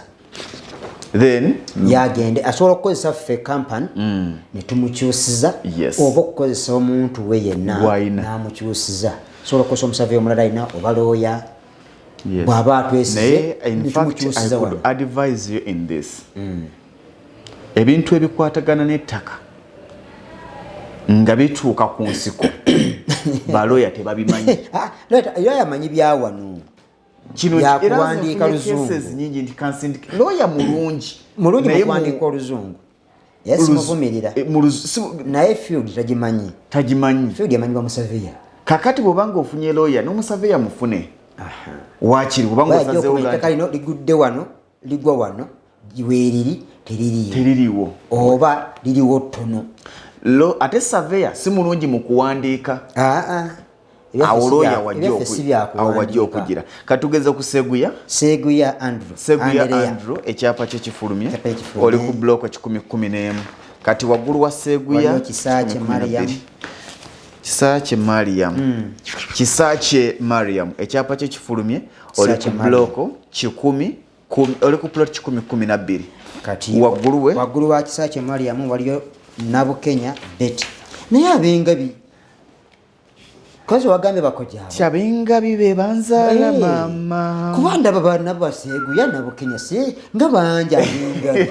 Speaker 2: Then
Speaker 3: yagende asobola okukozesa ffe company netumukyusiza, oba okukozesa omuntu we yenna
Speaker 2: Gw'alina.
Speaker 3: N'amukyusiza. Asobola okukozesa omusavi omulala alina oba looya bw'aba atwesize
Speaker 2: Naye in fact I
Speaker 3: netumukyusiza
Speaker 2: could
Speaker 3: wano.
Speaker 2: advise you in this, ebintu ebikwatagana n'ettaka nga bituuka ku nsiko, baloya tebabimanyi.
Speaker 3: Ah, looya amanyi byawano.
Speaker 2: Kino
Speaker 3: Bya
Speaker 2: era nze
Speaker 3: kuwandiika
Speaker 2: nfunye
Speaker 3: luzungu.
Speaker 2: cases nyingi nti kansindike looya mulungi,
Speaker 3: Mulungi mu
Speaker 2: naye
Speaker 3: kuwandiika oluzungu, era simuvumirira. Naye field tagimanyi.
Speaker 2: Tagimanyi.
Speaker 3: Field amanyibwa musaveya.
Speaker 2: Kakati bwobanga ofunye looya n'omusaveya mufune wakiri bwobanga
Speaker 3: Wajja
Speaker 2: osazeewo
Speaker 3: okumanya ettaka lino ligudde wano, ligwa wano, weeriri teririiwo,
Speaker 2: teririiwo,
Speaker 3: oba liriwo ttono.
Speaker 2: Ate saveya si mulungi mu kuwandiika.
Speaker 3: Aa,
Speaker 2: Awo looya
Speaker 3: ebyaffe si
Speaker 2: awo wajja
Speaker 3: byakuwandiika.
Speaker 2: Okugira katugeze ku Seguya.
Speaker 3: Seguya Andrew.
Speaker 2: Seguya.
Speaker 3: Andrea.
Speaker 2: Andrew, ekyapa kye kifulumye.
Speaker 3: Ekyapa kifulumye.
Speaker 2: Oli ku block 111. Kati waggulu wa Seguya
Speaker 3: Waliwo Kisaakye
Speaker 2: 112.
Speaker 3: Mariam.
Speaker 2: Kisaakye Mariam, Kisaakye Mariam, ekyapa kye kifulumye. Oli
Speaker 3: Kisaakye
Speaker 2: ku
Speaker 3: Mariam.
Speaker 2: block 110, oli ku plot 112.
Speaker 3: Kati
Speaker 2: waggulu we
Speaker 3: waggulu wa Kisaakye Mariamu waliyo Nabukenya Betty, naye abengabi kozi wagambye bakojabo.
Speaker 2: Kyabengabi be banzaala maama.
Speaker 3: Kuba ndaba bana baseguya, Nabukenya, si nga bangi abengabi.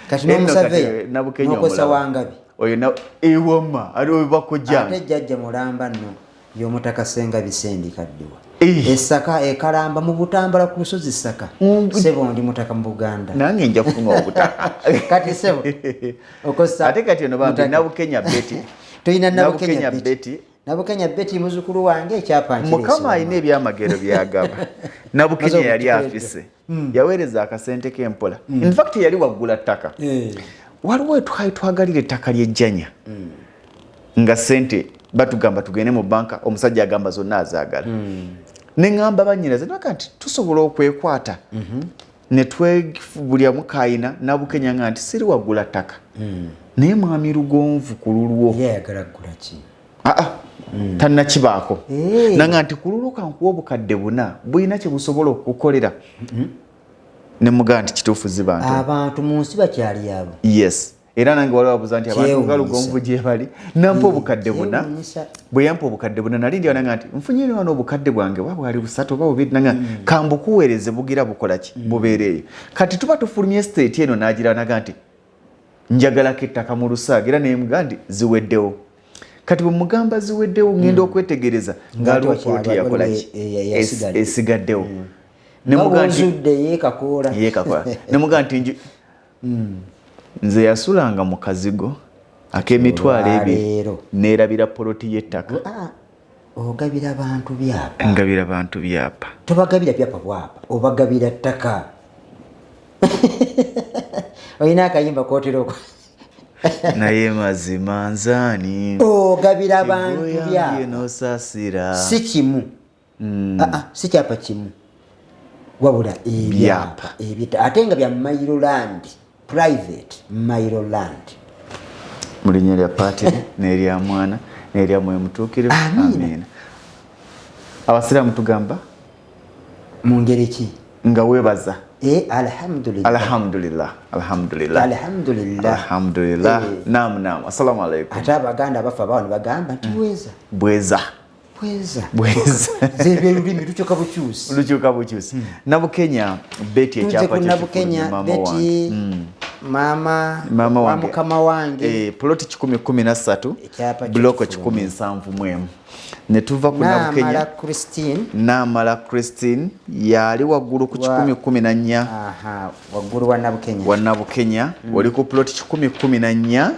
Speaker 3: Kati
Speaker 2: Enno
Speaker 3: n'omusaveya
Speaker 2: kati Nabukenya
Speaker 3: n'okozesa
Speaker 2: omulaba.
Speaker 3: Wangabi.
Speaker 2: Oyo ewama aliwo bakojjange.
Speaker 3: Ate jjajja mulamba nno y'omutaka Sengabi Sendi Kaddiwa,
Speaker 2: Eh.
Speaker 3: Essaka ekalamba mu Butambala ku lusozi Ssaka. Sebo, ndi mutaka mu Buganda.
Speaker 2: Nange nja kufuna obutaka.
Speaker 3: Kati sebo okozesa
Speaker 2: Ate kati ono bambi
Speaker 3: mutaka.
Speaker 2: Nabukenya Betty.
Speaker 3: Tulina Nabukenya
Speaker 2: Nabukenya
Speaker 3: Betty.
Speaker 2: Betty.
Speaker 3: Nabukenya Betty muzukulu wange, ekyapa nkireese
Speaker 2: Mukama
Speaker 3: wano.
Speaker 2: alina ebyamagero byagaba. Nabukenya
Speaker 3: Maze
Speaker 2: yali
Speaker 3: okukikolera.
Speaker 2: afise, yaweereza akasente k'empola. In fact yali waggula ttaka. Waliwo twali twagalira ettaka ly'ejjanya nga sente batugamba tugende mu banka, omusajja agamba zonna azaagala. Neŋŋamba bannyinaze naga nti tusobola okwekwata ne twebulyamu kayina. Nabukenya nga nti siri waggula ttaka, naye mwami Lugonvu ku lulwo.
Speaker 3: Ye ayagala kugula ki?
Speaker 2: Aa, tannakibaako.
Speaker 3: Eh.
Speaker 2: Nanga nti ku lulwo kankuwa obukadde 4 bulina kye busobola okukukolera. Ne mugamba nti kituufu ziba ntono.
Speaker 3: Abantu mu nsi bakyali abo.
Speaker 2: Yes, era nange waliwo abuuza nti abantu nga
Speaker 3: Kyewuunyisa.
Speaker 2: Lugonvu gye bali. Nampa obukadde 4.
Speaker 3: Kyewuunyisa.
Speaker 2: Bwe yampa obukadde 4, nali ndi nanga nti nfunye wano obukadde bwange oba bwali busatu oba bubiri, nanga kambukuweereze bugira bukola ki bubeera eyo. Kati tuba tufulumye estate eno, n'agira naga nti njagalako ettaka mu Lusaaga, era nemugaa nti ziweddewo. Kati bwe mugamba ziweddewo, ngenda okwetegereza ngaaliwo
Speaker 3: Nga
Speaker 2: poloti yakola ki
Speaker 3: yasigadde.
Speaker 2: Esigaddewo.
Speaker 3: Nga
Speaker 2: Nemugaa nti
Speaker 3: bw'ozudde yeekakoola.
Speaker 2: Yekakola. Nemugaa nti nze yasulanga mu kazigo ak'emitwalo 2
Speaker 3: Olwaleero.
Speaker 2: neerabira poloti y'ettaka.
Speaker 3: Ah, ogabira bantu byapa.
Speaker 2: Ngabira bantu byapa.
Speaker 3: Tobagabira byapa bwapa, obagabira ttaka. Olina akayimba kotera oko.
Speaker 2: Naye mazima nzaani
Speaker 3: Ogabira bantu
Speaker 2: Egoyange
Speaker 3: byapa
Speaker 2: n'osaasira.
Speaker 3: Si kimu. Ah, ah, si kyapa kimu, wabula ebyapa ebyetta, ate nga bya mailo land, private mailo land.
Speaker 2: Mu linnya lya Paatiri n'erya Mwana n'erya Mwoyo Mutuukirivu.
Speaker 3: Amiina.
Speaker 2: Amiina. Abasiraamu tugamba
Speaker 3: Mu ngeri ki?
Speaker 2: Nga weebaza.
Speaker 3: Eh, alhamdulillah.
Speaker 2: Alhamdulillah, alhamdulillah.
Speaker 3: Alhamdulillah.
Speaker 2: Alhamdulillah.
Speaker 3: Eh.
Speaker 2: Naam, naam, assalamu alaikum.
Speaker 3: Ate Abaganda bafa bawo ne bagamba nti bweza.
Speaker 2: Bweza.
Speaker 3: Bweza.
Speaker 2: Bweza.
Speaker 3: Zebyerulimi lukyuka bukyusi.
Speaker 2: Lukyuka bukyusi. Nabukenya Betty,
Speaker 3: Tuze
Speaker 2: ekyapa
Speaker 3: ku Nabukenya
Speaker 2: mama
Speaker 3: Betty,
Speaker 2: wange.
Speaker 3: Mama
Speaker 2: Mama
Speaker 3: wa
Speaker 2: wange.
Speaker 3: mukama wange.
Speaker 2: Eh, ploti 113,
Speaker 3: Ekyapa kye
Speaker 2: buloko
Speaker 3: kifulumye.
Speaker 2: 171. Ne tuva ku
Speaker 3: Naamala
Speaker 2: Nabukenya.
Speaker 3: Christine.
Speaker 2: Naamala Christine yali waggulu ku 114.
Speaker 3: Aha, waggulu wa Nabukenya.
Speaker 2: Wa Nabukenya. Oli ku ploti 114,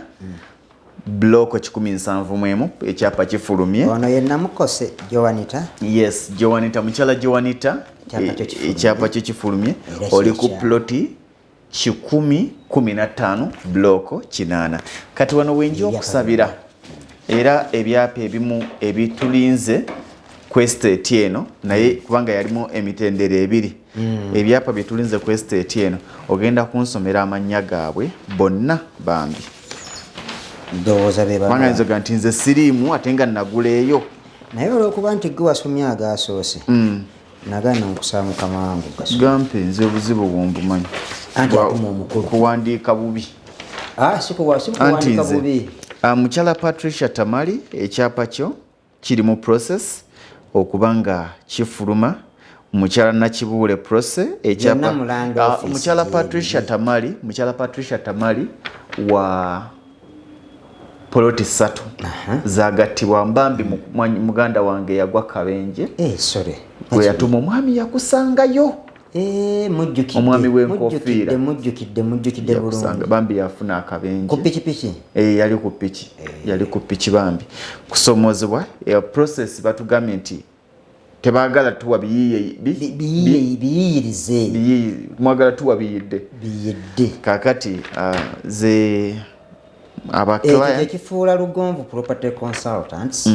Speaker 2: buloko 171, ekyapa kifulumye.
Speaker 3: Ono ye Namukose Joanita.
Speaker 2: Yes, Joanita, mukyala Joanita.
Speaker 3: Ekyapa kyo kifulumye.
Speaker 2: Ekyapa kyo kifulumye.
Speaker 3: Era
Speaker 2: Oli ku
Speaker 3: kyekyapa.
Speaker 2: ploti 115, buloko 8. Kati wano wenja
Speaker 3: Ebyapa
Speaker 2: okusabira era ebyapa ebimu ebitulinze ku estate eno, naye kubanga yalimu emitendera ebiri. Ebyapa byetulinze ku estate eno, ogenda kunsomera amannya gaabwe bonna bambi.
Speaker 3: Ndowooza be
Speaker 2: Kubanga
Speaker 3: bano.
Speaker 2: nzoga nti nze siriimu ate nga naguleeyo.
Speaker 3: Naye olwokuba nti gwe wasomye agasoose. Nagaana nkusaba mukama wange ogasome.
Speaker 2: Gampe nze obuzibu bwombumanyi.
Speaker 3: Anti atuma omukulu.
Speaker 2: Kuwandiika bubi.
Speaker 3: Ah, sikuwa
Speaker 2: Anti
Speaker 3: sikuwandiika
Speaker 2: nze
Speaker 3: bubi.
Speaker 2: Mukyala Patricia Tamali, ekyapa kyo kiri mu process okuba nga kifuluma. Mukyala Nakibuule Prose ekyapa
Speaker 3: Byonna mu land office
Speaker 2: mukyala
Speaker 3: gyebiri.
Speaker 2: Patricia Tamali, mukyala Patricia Tamali wa poloti 3 zagattibwa mbambi muganda wange yagwa kabenje.
Speaker 3: Eh, sorry.
Speaker 2: Gwe yatuma omwami yakusangayo.
Speaker 3: Mujjukidde.
Speaker 2: Omwami w'enkofiira.
Speaker 3: Mujjukidde, mujjukidde
Speaker 2: Yakusanga,
Speaker 3: bulungi.
Speaker 2: bambi yafuna akabenje.
Speaker 3: Ku pikipiki?
Speaker 2: Yali ku piki. Yali ku piki bambi. Kusomozebwa, process batugambye nti tebaagala tuwa biyiye,
Speaker 3: Biyiyirize.
Speaker 2: Biyiye, mwagala tuwa biyidde.
Speaker 3: Biyidde.
Speaker 2: Kaakati, ze aba
Speaker 3: Ekyo
Speaker 2: client
Speaker 3: kye kifuula Lugonvu Property Consultants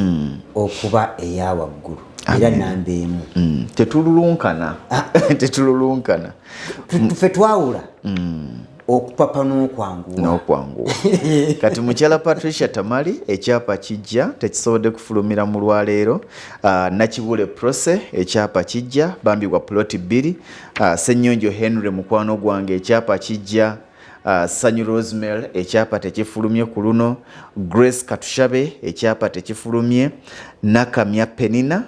Speaker 3: okuba eya waggulu. Era namba emu.
Speaker 2: Tetululunkana. Tetululunkana.
Speaker 3: Ffe twawula. Okupapa n'okwanguwa.
Speaker 2: N'okwanguwa. Kati mukyala Patricia Tamali ekyapa kijja tekisobodde kufulumira mu lwaleero. Nakibuule Prose ekyapa kijja bambi wa ploti 2. Ssenyonjo Henry mukwano gwange ekyapa kijja. Sanyu Rosemary ekyapa tekifulumye ku luno. Grace Katushabe ekyapa tekifulumye. Nakamya Penina,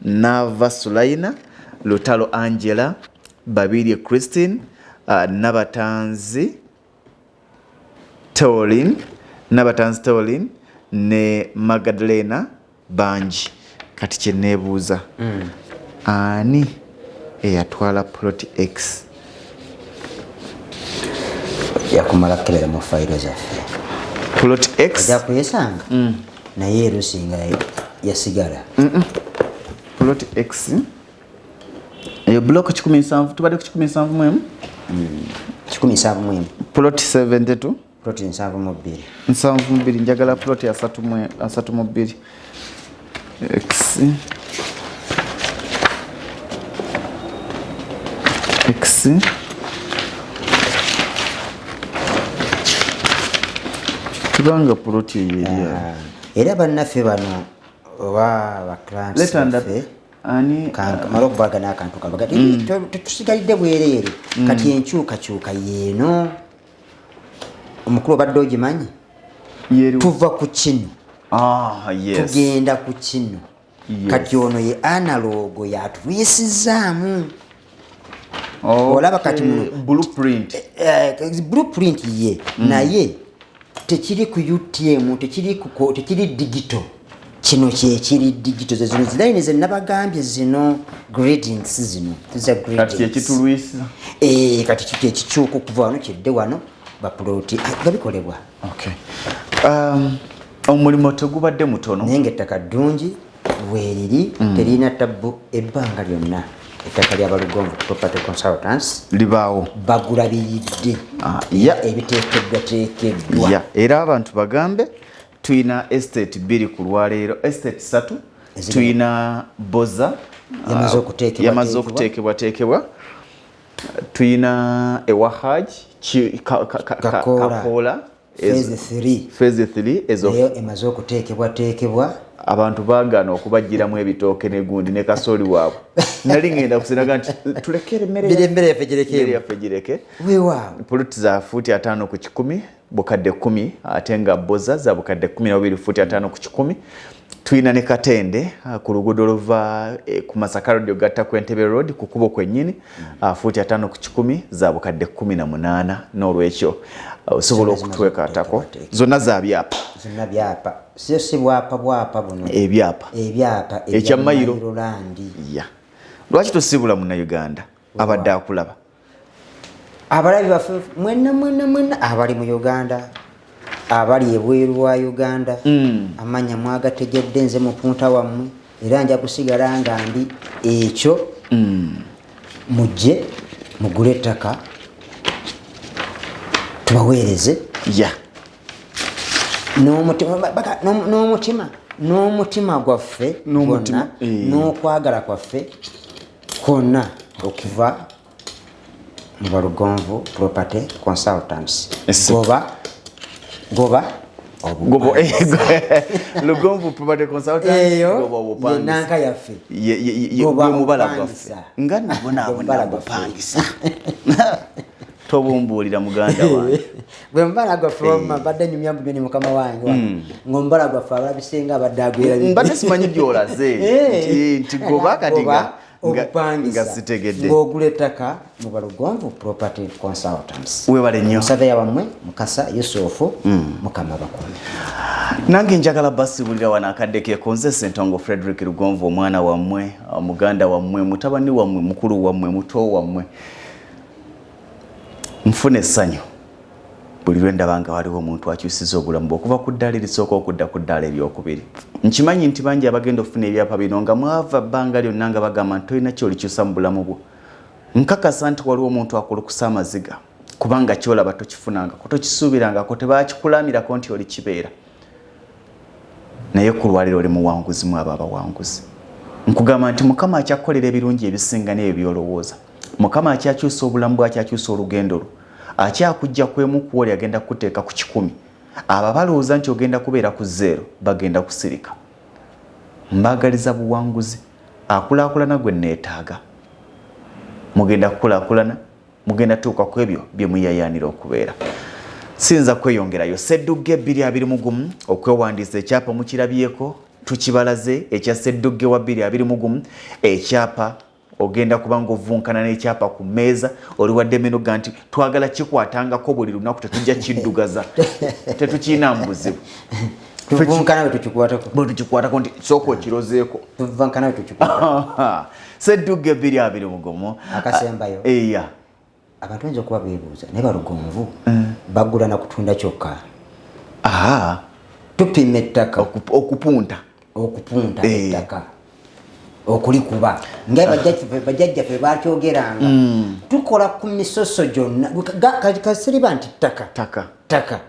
Speaker 2: Nava Sulaina, Lutalo Angela, Babirye Christine, Nabatanzi Teolin, Nabatanzi Teolin ne Magdalena Banji. Kati kye neebuuza, ani eyatwala plot X?
Speaker 3: Yakumala kukebera mu fayiro zaffe.
Speaker 2: Plot X?
Speaker 3: Ajja kwesanga. Naye erusinga yasigala.
Speaker 2: Plot X. Eyo block kikumi nsanvu, tubadde ku kikumi nsanvu mu emu?
Speaker 3: Kikumi nsanvu mu emu.
Speaker 2: Plot 72.
Speaker 3: Plot nsanvu mu bbiri.
Speaker 2: Nsanvu mu bbiri, njagala plot asatu mu bbiri. X. X. Tubanga plot eyo eri awo.
Speaker 3: Era bannaffe bano oba ba clients
Speaker 2: Let and
Speaker 3: baffe,
Speaker 2: ani,
Speaker 3: mala okubaga n'akantu kano. Kati tetusigalidde bwereere. Kati enkyukakyuka yeeno. Omukulu obadde ogimanyi?
Speaker 2: Yeru.
Speaker 3: Tuva ku kino.
Speaker 2: Yes.
Speaker 3: Tugenda ku kino.
Speaker 2: Yes.
Speaker 3: Kati ono ye analogo yatuyisizaamu.
Speaker 2: Okay.
Speaker 3: Olaba kati muno.
Speaker 2: Blueprint.
Speaker 3: Blueprint ye. Naye tekiri ku UTM, tekiri digital. Kino kye kiri digital. Ze zino line ze nabagambye zino gradings zino. Tuza
Speaker 2: Kati kye
Speaker 3: gradings.
Speaker 2: kitulwisa.
Speaker 3: Kati kye kikyuka okuva wano kidde wano ba plot. Nga bikolebwa.
Speaker 2: Okay. Omulimu tegubadde mutono.
Speaker 3: Naye ng'ettaka ddungi weeriri, terina tabbu ebbanga lyonna. Ettaka lya Balugonvu Property Consultants
Speaker 2: libaawo.
Speaker 3: Bagula biyidde. Ebiteekeddwateekeddwa.
Speaker 2: Era abantu bagambe tulina estate 2 ku lwaleero, estate 3.
Speaker 3: Eziri
Speaker 2: Tulina Boza,
Speaker 3: Yamaze okuteekebwa
Speaker 2: yamaze
Speaker 3: teekebwa.
Speaker 2: okuteekebwateekebwa. Tulina ewa Hajj,
Speaker 3: Kakoola.
Speaker 2: Kakoola.
Speaker 3: Phase 3.
Speaker 2: Phase 3 ezo.
Speaker 3: Nayo emaze okuteekebwateekebwa.
Speaker 2: Abantu baagaana okubaggyiramu ebitooke ne gundi ne kasooli waabwe. Nali ngenda kusinaga nti tulekere emmere
Speaker 3: Biri emmere yaffe gireke.
Speaker 2: Emmere yaffe gireke.
Speaker 3: Weewaawo.
Speaker 2: Poloti za fuuti ataano ku kikumi, bukadde 10, ate nga Boza za bukadde kumi na bubiri, fuuti ataano ku kikumi. Tulina ne Katende, ku luguudo oluva ku Masaka Road ogatta ku Entebbe Road ku kkubo kwennyini, fuuti ataano ku kikumi za bukadde kumi na munaana. N'olwekyo, osobola
Speaker 3: Zonna zimaze
Speaker 2: okutwekatako.
Speaker 3: okuteekebwateekebwa.
Speaker 2: Zonna za byapa.
Speaker 3: Zonna byapa. Si si bwapa bwapa buno.
Speaker 2: Ebyapa.
Speaker 3: Ebyapa
Speaker 2: Ekya
Speaker 3: ebya
Speaker 2: mayiro.
Speaker 3: Mayiro Land.
Speaker 2: Ya. Lwaki tosibula Munnayuganda abadde akulaba?
Speaker 3: Abalabi baffe mwenna mwenna mwenna abali mu Uganda, abali ebweru wa Uganda, amannya mwagategedde, nze mupunta wammwe era nja kusigala nga ndi ekyo. Mujje mugule ettaka tubaweereze. N'omutima gwaffe
Speaker 2: N'omutima,
Speaker 3: gwonna, n'okwagala kwaffe kwonna okuva mu Balugonvu Property Consultants.
Speaker 2: Ese.
Speaker 3: Goba, goba.
Speaker 2: Lugonvu Property Consultant,
Speaker 3: eyo
Speaker 2: goba obupangisa.
Speaker 3: Yenanka yaffe.
Speaker 2: Gwe mubala gwaffe nga nabonaabona bupangisa, tobumbuulira muganda wange.
Speaker 3: Bwe mubala gwaffe wamma mbadde nyumya mbumye ne mukama wange wano, ng'omubala gwaffe ababisinga abadde agwera bibiri.
Speaker 2: Mbadde simanyi gyolaze nti goba kati
Speaker 3: Goba obupangisa.
Speaker 2: Nga sitegedde.
Speaker 3: Ng'ogula ettaka mu Balugonvu Property Consultants.
Speaker 2: Webale nnyo.
Speaker 3: Musaveya wammwe Mukasa Yusufu, Mukama bakuume.
Speaker 2: Nange njagala basibulira wano akadde kekonze. Sentongo Frederick Lugonvu, omwana wammwe, muganda wammwe, mutabani wammwe, mukulu wammwe, muto wammwe. Nfuna essanyu buli lwe ndaba nga waliwo omuntu akyusiza obulamu bwe okuva ku ddaala erisooka okudda ku ddaala eryokubiri. Nkimanyi nti bangi abagenda okufuna ebyapa bino nga mwava bbanga lyonna nga bagamba nti tolina kyolikyusa mu bulamu bwo. Nkakasa nti waliwo omuntu akulukusa amaziga kubanga kyolaba tokifunangako, tokisuubirangako, tebakikulamirako nti oli kibeera, naye ku lwaliro oli muwanguzi mu abo abawanguzi. Nkugamba nti Mukama akyakukolera ebirungi ebisinga n'ebyo by'olowooza. Mukama akyakyusa obulamu bwe, akyakyusa olugendo lwo, akyakujja kwemu kuwoli agenda kukuteeka ku 100. Abo balowooza nti ogenda kubeera ku 0 bagenda kusirika. Mbagaliza buwanguzi. Akulaakulana gwe neetaaga, mugenda kukulaakulana, mugenda tuuka ku ebyo bye muyayaanira okubeera. Siyinza kweyongerayo. Seddugge 2021 okwewandiisa ekyapa mukirabyeko, tukibalaze ekya Seddugge wa 2021. Ekyapa ogenda kuba nga ovunkana n'ekyapa ku mmeeza, oli wadde menoga nti twagala kikwatangako buli lunaku, tetujja kiddugaza, tetukiina mu buzibu.
Speaker 3: Tuvunkana bwe tukikwatako.
Speaker 2: Bwe tukikwatako nti sooka okirozeeko.
Speaker 3: Tuvunkana bwe tukikwatako.
Speaker 2: Seddugge 2021.
Speaker 3: Akasembayo.
Speaker 2: Eya.
Speaker 3: Abantu bayinza okuba beebuuza, naye Balugonvu bagula na kutunda kyokka?
Speaker 2: Aha.
Speaker 3: Tupima ettaka.
Speaker 2: Okupunta.
Speaker 3: Okupunta ettaka, okulikuba nga bajjajjaffe bakyogeranga. Tukola ku misoso gyonna. Kasiriba nti ttaka.
Speaker 2: Ttaka.
Speaker 3: Ttaka,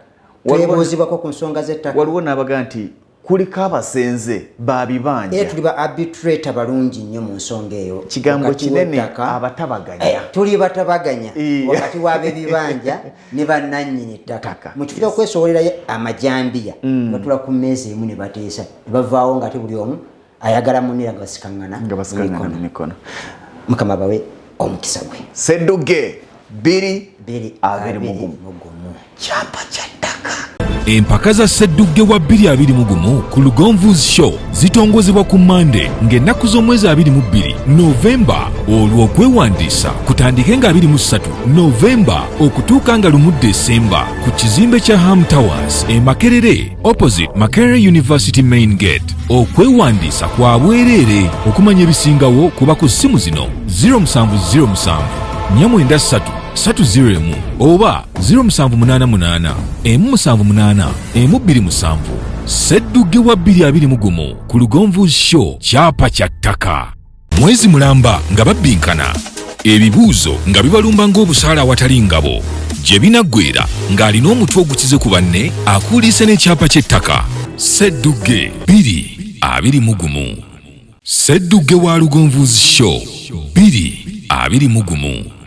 Speaker 3: twebuuzibwako ku nsonga z'ettaka.
Speaker 2: Waliwo n'abaga nti kuliko abasenze
Speaker 3: Era
Speaker 2: babibanja.
Speaker 3: Tuli ba arbitrator balungi nnyo mu nsonga eyo.
Speaker 2: Kigambo
Speaker 3: Wakati
Speaker 2: kinene.
Speaker 3: w'ettaka-
Speaker 2: Abatabaganya.
Speaker 3: Tuli batabaganya wakati w'ab'ebibanja ne bannannyini ttaka.
Speaker 2: Ttaka,
Speaker 3: Mu kifo ky'okwesowolerayo amajambiya, batula ku mmeeza emu ne bateesa ne bavaawo nga ate buli omu ayagala munne nga basikaŋŋana
Speaker 2: nga basikaŋŋana mu mikono.
Speaker 3: Mukama bawe omukisa gwe.
Speaker 2: Seddugge bbiri
Speaker 3: bbiri
Speaker 2: abiri mu
Speaker 3: abiri
Speaker 2: gumu.
Speaker 3: mu gumu.
Speaker 2: Kyapa kya ttaka.
Speaker 1: Empaka za Seddugge wa 2021 ku Lugonvu's Show zitongozebwa ku Mande ng'ennaku z'omwezi 22 Novemba, olwo okwewandiisa kutandike nga 23 Novemba okutuuka nga 1 Desemba ku kizimbe kya Ham Towers e Makerere, opposite Makerere University main gate. Okwewandiisa kwa bwereere. Okumanya ebisingawo kuba ku ssimu zino: 0707 493 301 oba 0788 178 127. Seddugge wa 2021 ku Lugonvu Show, kyapa kya ttaka. Mwezi mulamba nga babbinkana ebibuuzo nga bibalumba ng'obusaala awatali ngabo, gye binaggwera ng'alina omutwe ogukize ku banne akuuliise n'ekyapa ky'ettaka. Seddugge 2021, Seddugge wa Lugonvu's Show 2021.